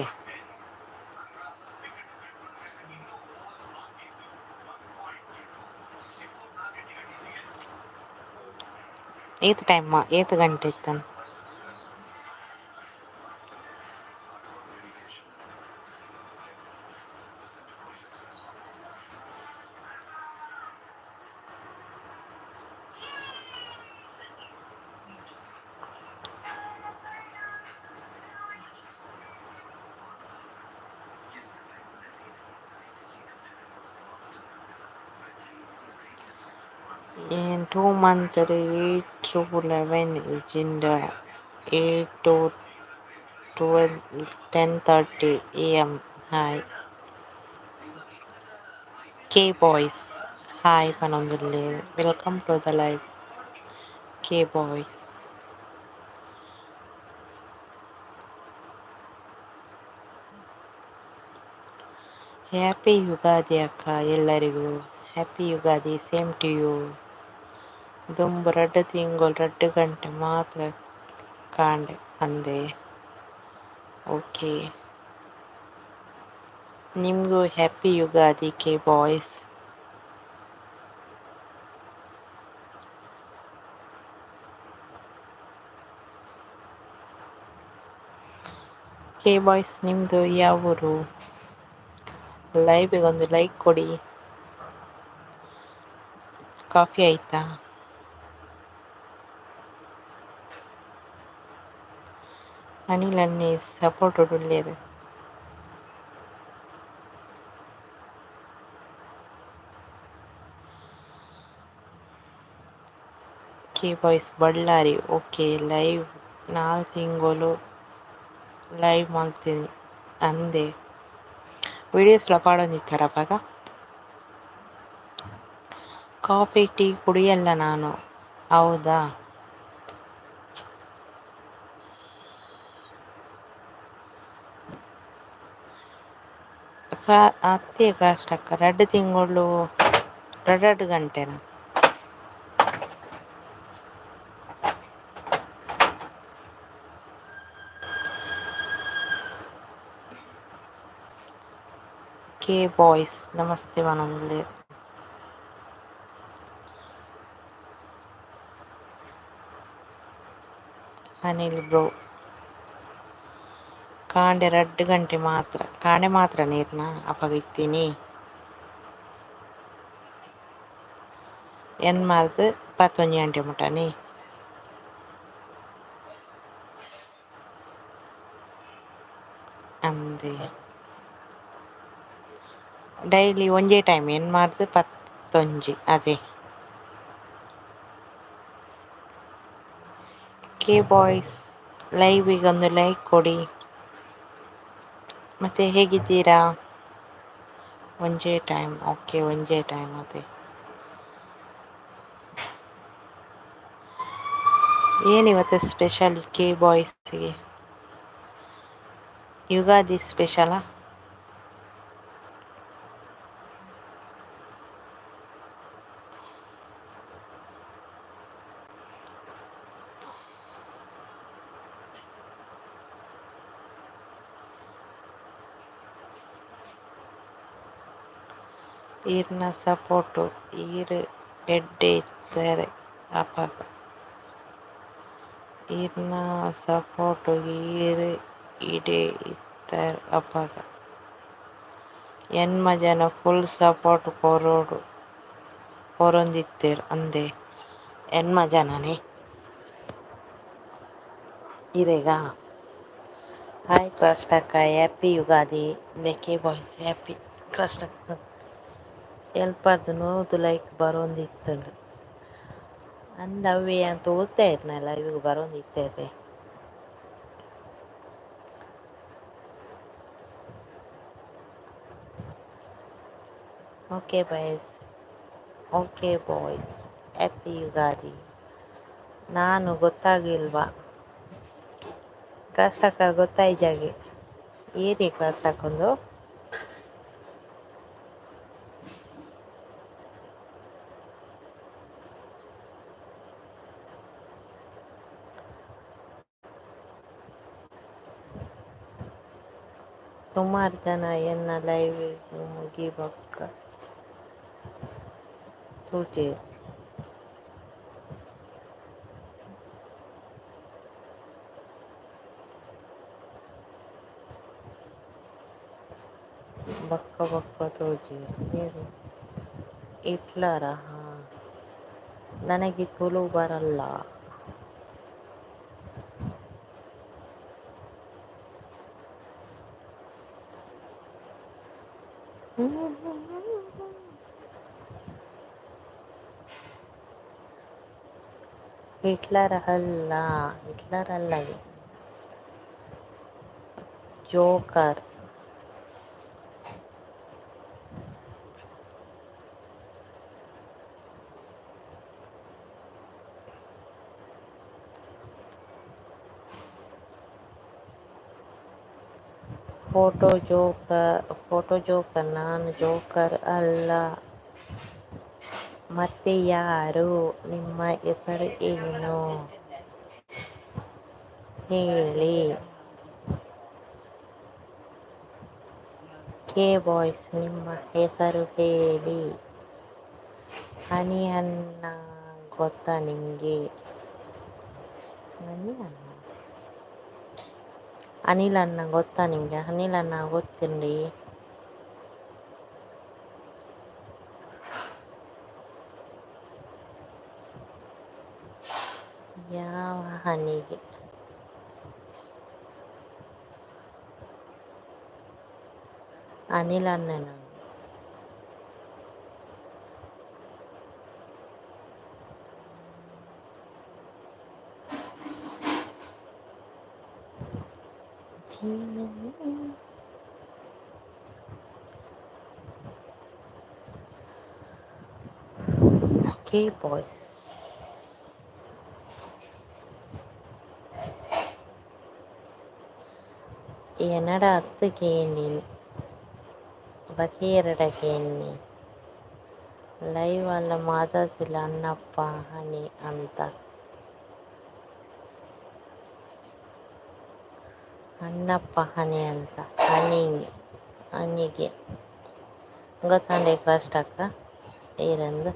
ಏತ್ ಟೈಮ್ ಏತ್ ಗಂಟೆ ಇತ್ತನ್? In 2 months 8 to 11 ಇಜಿಂಡ 8 to 12 10:30 AM. Hi K boys, hi ಪನೊಂದುಲ್ಲೆ. Welcome to the live K boys. Happy Ugadi ಅಕ್ಕ ಎಲ್ಲರಿಗೂ. Happy Ugadi, same to you. ದುಂಬು ರಡ್ಡ್ ತಿಂಗೊಲು ರಡ್ಡ್ ಗಂಟೆ ಮಾತ್ರ ಕಾಂಡೆ ಅಂದೆ. ಓಕೆ, ನಿಮಗೂ happy Ugadi K boys. K boys ನಿಮ್ಮದು ಯಾವ ಊರು? ಲೈವಿಗೆ ಒಂದು ಲೈಕ್ ಕೊಡಿ. ಕಾಫಿ ಆಯಿತಾ? ಅನಿಲ್ ಅಣ್ಣೆ ಸಪೋರ್ಟ್ ಉಲ್ಲೆರ್. K boys Ballari. Okay, live 4 ತಿಂಗಳು ಲೈವ್ ಮಲ್ತೀನಿ ಅಂದೆ. ವಿಡಿಯೋಸ್ ಲ ಪಾಡೊಂದಿತ್ತಾರ ಅಪಗ? ಕಾಫಿ ಟೀ ಕುಡಿಯಲ್ಲ ನಾನು. ಹೌದಾ? ಅತ್ತೆ ಕ್ರಾಸ್ಟಕ್ಕ ರಡ್ಡ್ ತಿಂಗಳು ರಡ್ಡ್ ಗಂಟೆನಾ? ಕೆ ಬಾಯ್ಸ್ ನಮಸ್ತೆ ಪನೊಂದುಲ್ಲೆರ್. ಅನಿಲ್ ಬ್ರೋ ಕಾಂಡೆ ರಡ್ಡ್ ಗಂಟೆ ಮಾತ್ರ ಕಾಂಡೆ ಮಾತ್ರ ನೀರ್ನ ಅಪಗ ಇತ್ತೀನಿ ಎನ್ಮಾರ್ದ್ 11 ಗಂಟೆ ಮುಟನೆ. ಅಂದೆ ಡೈಲಿ ಒಂಜೇ ಟೈಮ್ ಎನ್ಮಾರ್ದ್ 11 ಅದೇ. K boys ಲೈವಿಗೊಂದು ಲೈಕ್ ಕೊಡಿ. ಮತ್ತೆ ಹೇಗಿದ್ದೀರಾ? ಒಂಜೇ ಟೈಮ್, ಓಕೆ, ಒಂಜೇ ಟೈಮ್. ಅದೇ ಏನಿವತ್ತು ಸ್ಪೆಷಲ್ ಕೆ ಬಾಯ್ಸ್ಗೆ? ಯುಗಾದಿ ಸ್ಪೆಷಲಾ? ಈರ್ನ ಸಪೋರ್ಟು ಈರ್ ಎಡ್ಡೆ ಇತ್ತರ್ ಅಪಗ. ಈರ್ನ ಸಪೋರ್ಟುಗು ಈರ್ ಎಡ್ಡೆ ಇತ್ತರ್ ಅಪಗ. ಎಣ್ಮ ಜನ ಫುಲ್ ಸಪೋರ್ಟ್ ಕೊರೊಂದಿತ್ತೆರ್ ಅಂದೆ ಎಣ್ಮ ಜನನೇ ಇರೆಗಾ? ಹಾಯ್ ಕ್ರಾಸ್ಟಕ್ಕ, happy Ugadi. K boys happy ಕ್ರಾಸ್ಟಕ್ಕ. ಎಲ್ಪರ್ದು 100 ಲೈಕ್ ಬರೋಂದಿತ್ತುಂಡು ಅಂದ್ ಅವ್ವೆ ಯಾನ್ ತೋತೆ ಇರ್ನ ಲೈವ್ಗ್ ಬರೋಂದಿತ್ತೆ. Okay boys, okay boys, happy Ugadi. ನಾನು ಗೊತ್ತಾಗಿಲ್ವಾ? ಕ್ರಾಸ್ಟಕ್ಕ ಗೊತ್ತಾಯ್ಜಾಗೆ ಏರಿ ಕ್ರಾಸ್ಟಕ್ಕೊಂದು? ಸುಮಾರು ಜನ ಎನ್ನ ಲೈವ್ ಮುಗಿಬೊಕ್ಕ ತೂಜೆರ್. ಬೊಕ್ಕ ಬೊಕ್ಕ ತೋಜೆರ್. ಏರ್ ಹಿಟ್ಲರಾ? ಹಾ, ನನಗೆ ತುಳು ಬರಲ್ಲ. ಹಿಟ್ಲರ್ ಅಲ್ಲ, ಹಿಟ್ಲರ್ ಅಲ್ಲಗೆ, joker. Photo joker, photo joker, ನಾನು ಜೋಕರ್ ಅಲ್ಲ. ಮತ್ತೆ ಯಾರು? ನಿಮ್ಮ ಹೆಸರು ಏನು ಹೇಳಿ? ಕೆ ಬಾಯ್ಸ್ ನಿಮ್ಮ ಹೆಸರು ಹೇಳಿ. ಹನಿ ಅಣ್ಣ ಗೊತ್ತಾ ನಿಮಗೆ? ಹನಿ ಅಣ್ಣ, ಅನಿಲ್ ಅಣ್ಣ ಗೊತ್ತಾ ನಿಮಗೆ? ಅನಿಲ್ ಅಣ್ಣ ಗೊತ್ತುಂಡಿ? ಯಾವ ಹನಿಗೆ? ಅನಿಲ್ ಅಣ್ಣನ? ಓಕೆ ಬಾಯ್ಸ್, ಎನಡ ಅತ್ತ್ ಕೇಂಡಿನಿ ಬಕೀರೆಡ ಕೇನ್ನೆ ಲೈವ್ ಅಲ್ಲ ಮಾಜಾಜಿಲ್ಲ ಅಣ್ಣಪ್ಪ ಹನಿ ಅಂತ. ಅಣ್ಣಪ್ಪ ಹನಿ ಅಂತ ಹನಿ ಹನಿಗೆ ಗೊತ್ತಾಂಡೆ ಕ್ರಾಸ್ಟಕ್ಕ ಏರಂದು?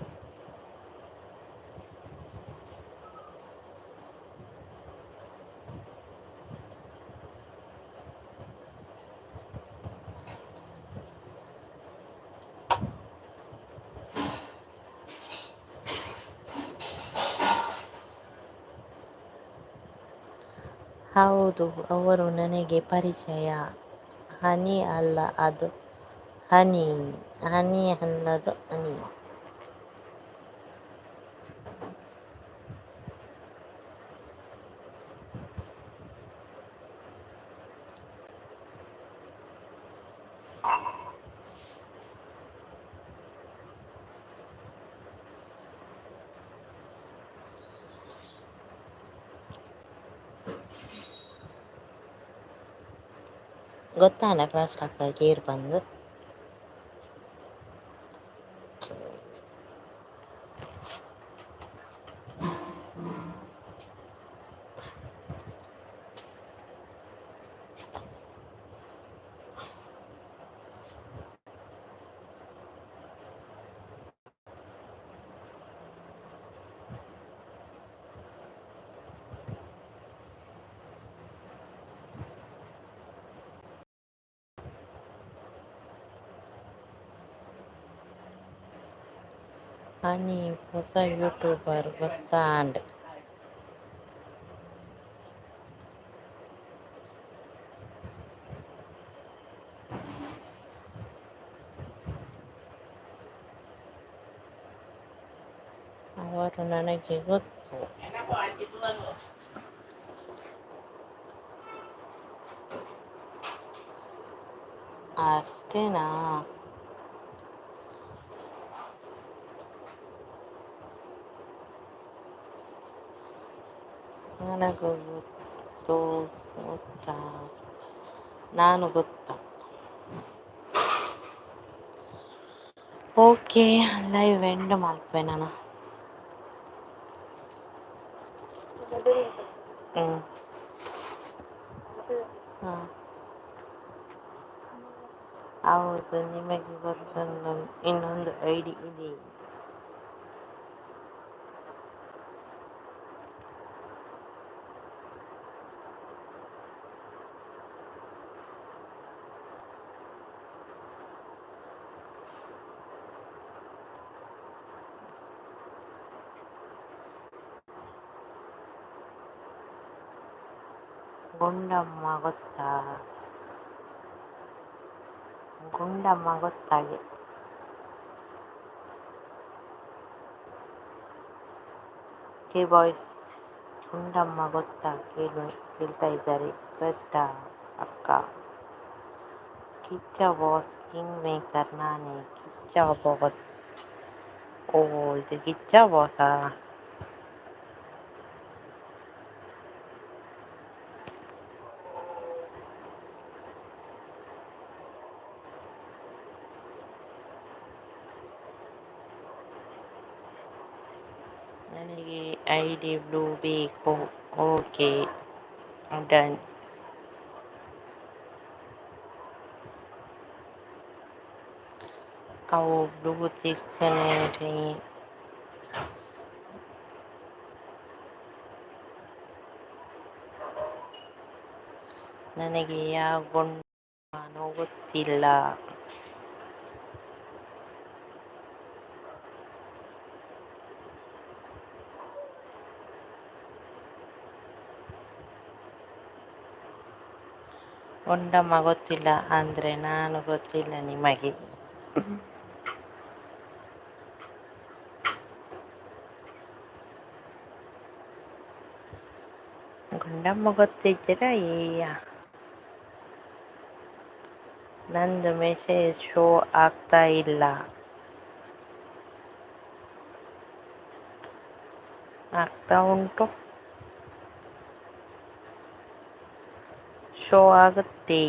ಹೌದು, ಅವರು ನನಗೆ ಪರಿಚಯ. ಹನಿ ಅಲ್ಲ ಅದು ಹನಿ, ಹನಿ ಅಲ್ಲದು ಹನಿ. ಗೊತ್ತಾಂಡ ಕ್ರಾಸ್ ಅಕ್ಕ ಕೇರ್ ಬಂದು. ಅನಿ ಪೊಸ ಯೂಟ್ಯೂಬರ್ ಗೊತ್ತಾಂಡ್. ಅವರು ನನಗೆ ಗೊತ್ತು. ಅಷ್ಟೇನಾ? ನನಗೂ ಗೊತ್ತು, ಗೊತ್ತಾ? ನಾನು ಗೊತ್ತಾ? ಓಕೆ, ಲೈವ್ ಎಂಡ್ ಮಲ್ಪೆ ನಾನು. ಹ್ಞೂ ಹಾಂ, ಹೌದು, ನಿಮಗೆ ಗೊತ್ತೊಂದು ಇನ್ನೊಂದು ಐಡಿ ಇದೆ. ಗುಂಡಮ್ಮ ಗೊತ್ತಾ? ಗುಂಡಮ್ಮ ಗೊತ್ತಾಗೆ. ಕೆ ಬಾಯ್ಸ್, ಗುಂಡಮ್ಮ ಗೊತ್ತಾ ಕೇಳ್ತಾ ಇದ್ದಾರೆ ಕಷ್ಟ ಅಕ್ಕ. ಕಿಚ್ಚ ಬಾಸ್ ಕಿಂಗ್ ಮೇಕರ್ ನಾನೇ ಕಿಚ್ಚ ಬಾಸ್. ಓ, ಇದು ಕಿಚ್ಚ ಬಾಸಾ? ನನಗೆ I D blue ಬೇಕು. Okay, done. ಅವು ಬ್ಲೂ ತಿಕ್ಕನೆ. ನನಗೆ ಯಾವ ಗುಂಡಮ್ಮನೂ ಗೊತ್ತಿಲ್ಲ. ಗುಂಡಮ್ಮ ಗೊತ್ತಿಲ್ಲ ಅಂದರೆ ನಾನು ಗೊತ್ತಿಲ್ಲ ನಿಮಗೆ. ಗುಂಡಮ್ಮ ಗೊತ್ತಿದ್ದೀರಾ? ಏಯ, ನಂದು ಮೆಸೇಜ್ ಶೋ ಆಗ್ತಾ ಇಲ್ಲ. ಆಗ್ತಾ ಉಂಟು, ಶೋ ಆಗುತ್ತೆ.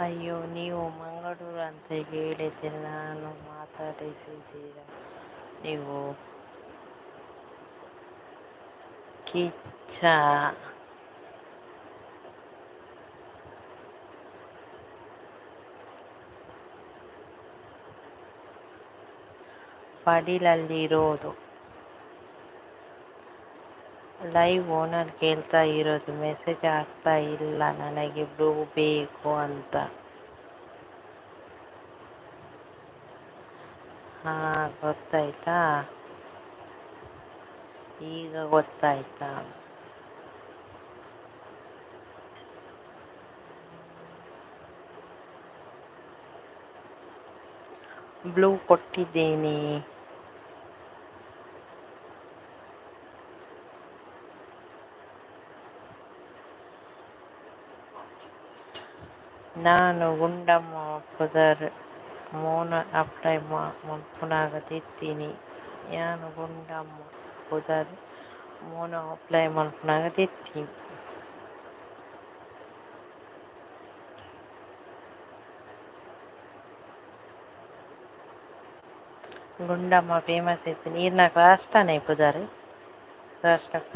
ಅಯ್ಯೋ, ನೀವು ಮಂಗಳೂರು ಅಂತ ಹೇಳಿದರೆ ನಾನು ಮಾತಾಡಿಸಿದ್ದೀರಾ ನೀವು? ಕಿಚ್ಚ ಪಡೀಲಲ್ಲಿರೋದು. ಲೈವ್ ಓನರ್ ಕೇಳ್ತಾ ಇರೋದು, ಮೆಸೇಜ್ ಆಗ್ತಾ ಇಲ್ಲ ನನಗೆ ಬ್ಲೂ ಬೇಕು ಅಂತ. ಹಾಂ, ಗೊತ್ತಾಯ್ತಾ? ಈಗ ಗೊತ್ತಾಯ್ತಾ? ಬ್ಲೂ ಕೊಟ್ಟಿದ್ದೇನೆ. ನಾನು ಗುಂಡಮ್ಮ ಪುದರ್ ಮೋನ ಅಪ್ಲೈ ಮನ್ಪುನಗ ದೆತ್ತಿನಿ. ಯಾನ್ ಗುಂಡಮ್ಮ ಪುದರ್ ಮೋನ ಅಪ್ಲೈ ಮನ್ಪುನಗ ದೆತ್ತಿನಿ. ಗುಂಡಮ್ಮ ಫೇಮಸ್ ಇತ್ತು. ನೀರ್ನ ಕ್ರಾಸ್ಟಾನೆ ಪುದರ್ ಕ್ರಾಸ್ಟಕ್ಕ.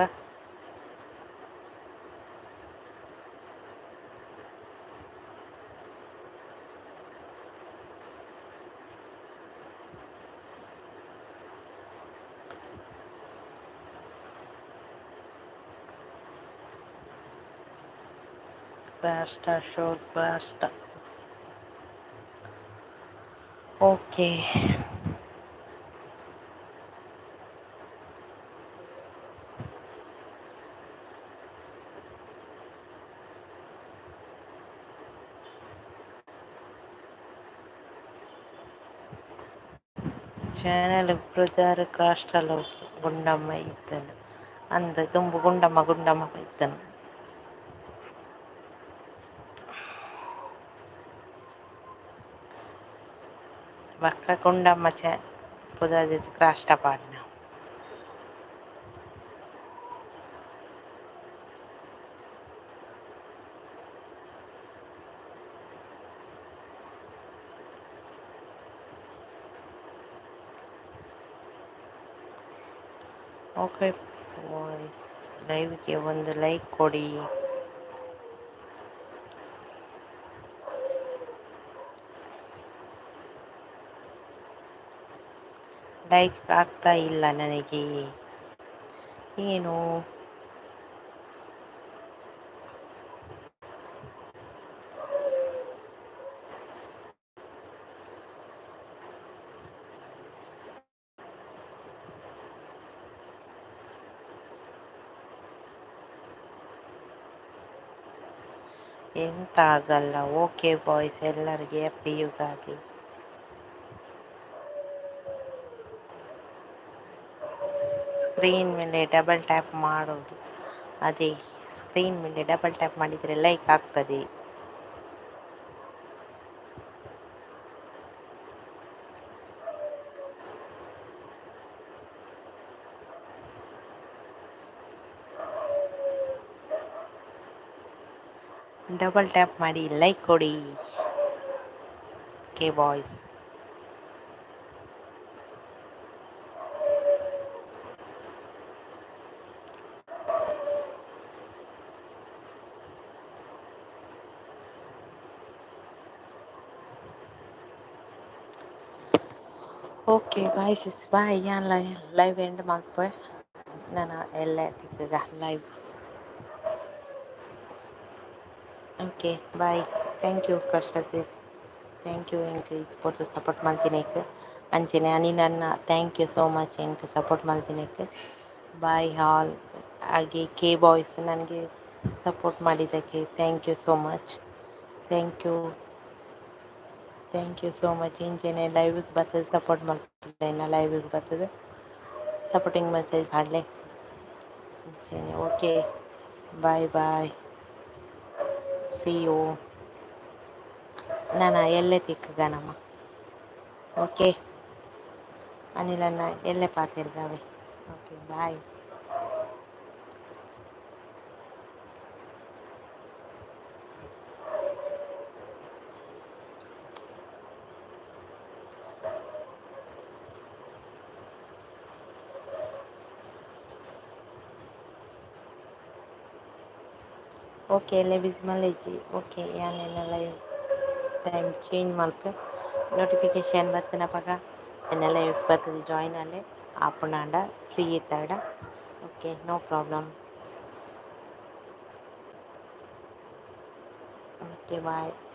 ಕ್ರಾಸ್ಟ ಶೋ ಕ್ರಾಸ್ಟ. ಓಕೆ, ಚಾನಲ್ ಪುದರ್ ಕ್ರಾಸ್ಟಲ್ ಗುಂಡಮ್ಮ ಇತ್ತನು ಅಂದ ತುಂಬು ಗುಂಡಮ್ಮ ಗುಂಡಮ್ಮ ಇತ್ತನು. ಬಕ್ಕ ಗುಂಡಮ್ಮ ಚ ಪುದರ್ ಕ್ರಾಸ್ಟ ಪಾಡ್ನ. ಓಕೆ ಬಾಯ್ಸ್, ಲೈವ್ಗೆ ಒಂದು ಲೈಕ್ ಕೊಡಿ. ಲೈಕ್ ಆಗ್ತಾ ಇಲ್ಲ ನನಗೆ, ಏನು? ಎಂತ ಆಗಲ್ಲ. ಓಕೆ ಬಾಯ್ಸ್, ಎಲ್ಲರಿಗೆ ಹ್ಯಾಪಿ ಯುಗಾದಿ. ಸ್ಕ್ರೀನ್ ಮೇಲೆ ಡಬಲ್ ಟ್ಯಾಪ್ ಮಾಡೋದು, ಅದೇ ಸ್ಕ್ರೀನ್ ಮೇಲೆ ಡಬಲ್ ಟ್ಯಾಪ್ ಮಾಡಿದರೆ ಲೈಕ್ ಆಗ್ತದೆ. ಡಬಲ್ ಟ್ಯಾಪ್ ಮಾಡಿ ಲೈಕ್ ಕೊಡಿ. Okay boys. Okay bye sis, bye. ಯಾನ್ ಲೈವ್ ಎಂಡ್ ಮಲ್ಪುವೆ ನಾನು, ಎಲ್ಲ ತಿಕ್ಕಗ live. Okay bye, thank you ಕಷ್ಟ ಸಿಸ್, thank you. ಎಂಕ್ ಇದು ಪೊರ್ತು ಸಪೋರ್ಟ್ ಮಲ್ತಿನೇಕ್. ಅಂಚೆನೆ ಅನಿಲನ್ನ thank you so much ಎಂಕ್ ಸಪೋರ್ಟ್ ಮಲ್ತಿನೇಕ್. Bye all. ಹಾಗೆ ಕೆ ಬಾಯ್ಸ್, ನನಗೆ ಸಪೋರ್ಟ್ ಮಾಡಿದ್ದಕ್ಕೆ thank you so much. Thank you, thank you so much. ಇಂಚೆನೆ ಲೈವಿಗೆ ಬರ್ತದೆ ಸಪೋರ್ಟ್ ಮಲ್ಪುಲೆ, ಲೈವಿಗೆ ಬರ್ತದೆ ಸಪೋರ್ಟಿಂಗ್ ಮೆಸೇಜ್ ಪಾಡ್ಲೆ ಇಂಚೆನೆ. Okay bye bye, see you. ನಾನು ಎಲ್ಲೆ ತಿಕ್ಕಗ ನಮ್ಮ. ಓಕೆ ಅನಿಲನ್ನ ಎಲ್ಲೆ ಪಾತೆರ್ಗವೆ. Okay bye. Okay ಎಲ್ಲೆ ಬಿಸಿ ಮಲ್ಲೆಜಿ. ಓಕೆ, ಯಾನೆಲ್ಲ ಲೈವ್ ಟೈಮ್ ಚೇಂಜ್ ಮಲ್ಪೆ ನೋಟಿಫಿಕೇಶನ್ ಬತ್ತಿನಪಗ ಎನ್ನ ಲೈವ್ ಬರ್ತದೆ ಜಾಯಿನ್ ಅಲ್ಲೇ ಆಪುಂಡಾಂಡ free ಇತ್ತಾಡ. Okay, no problem. Okay bye.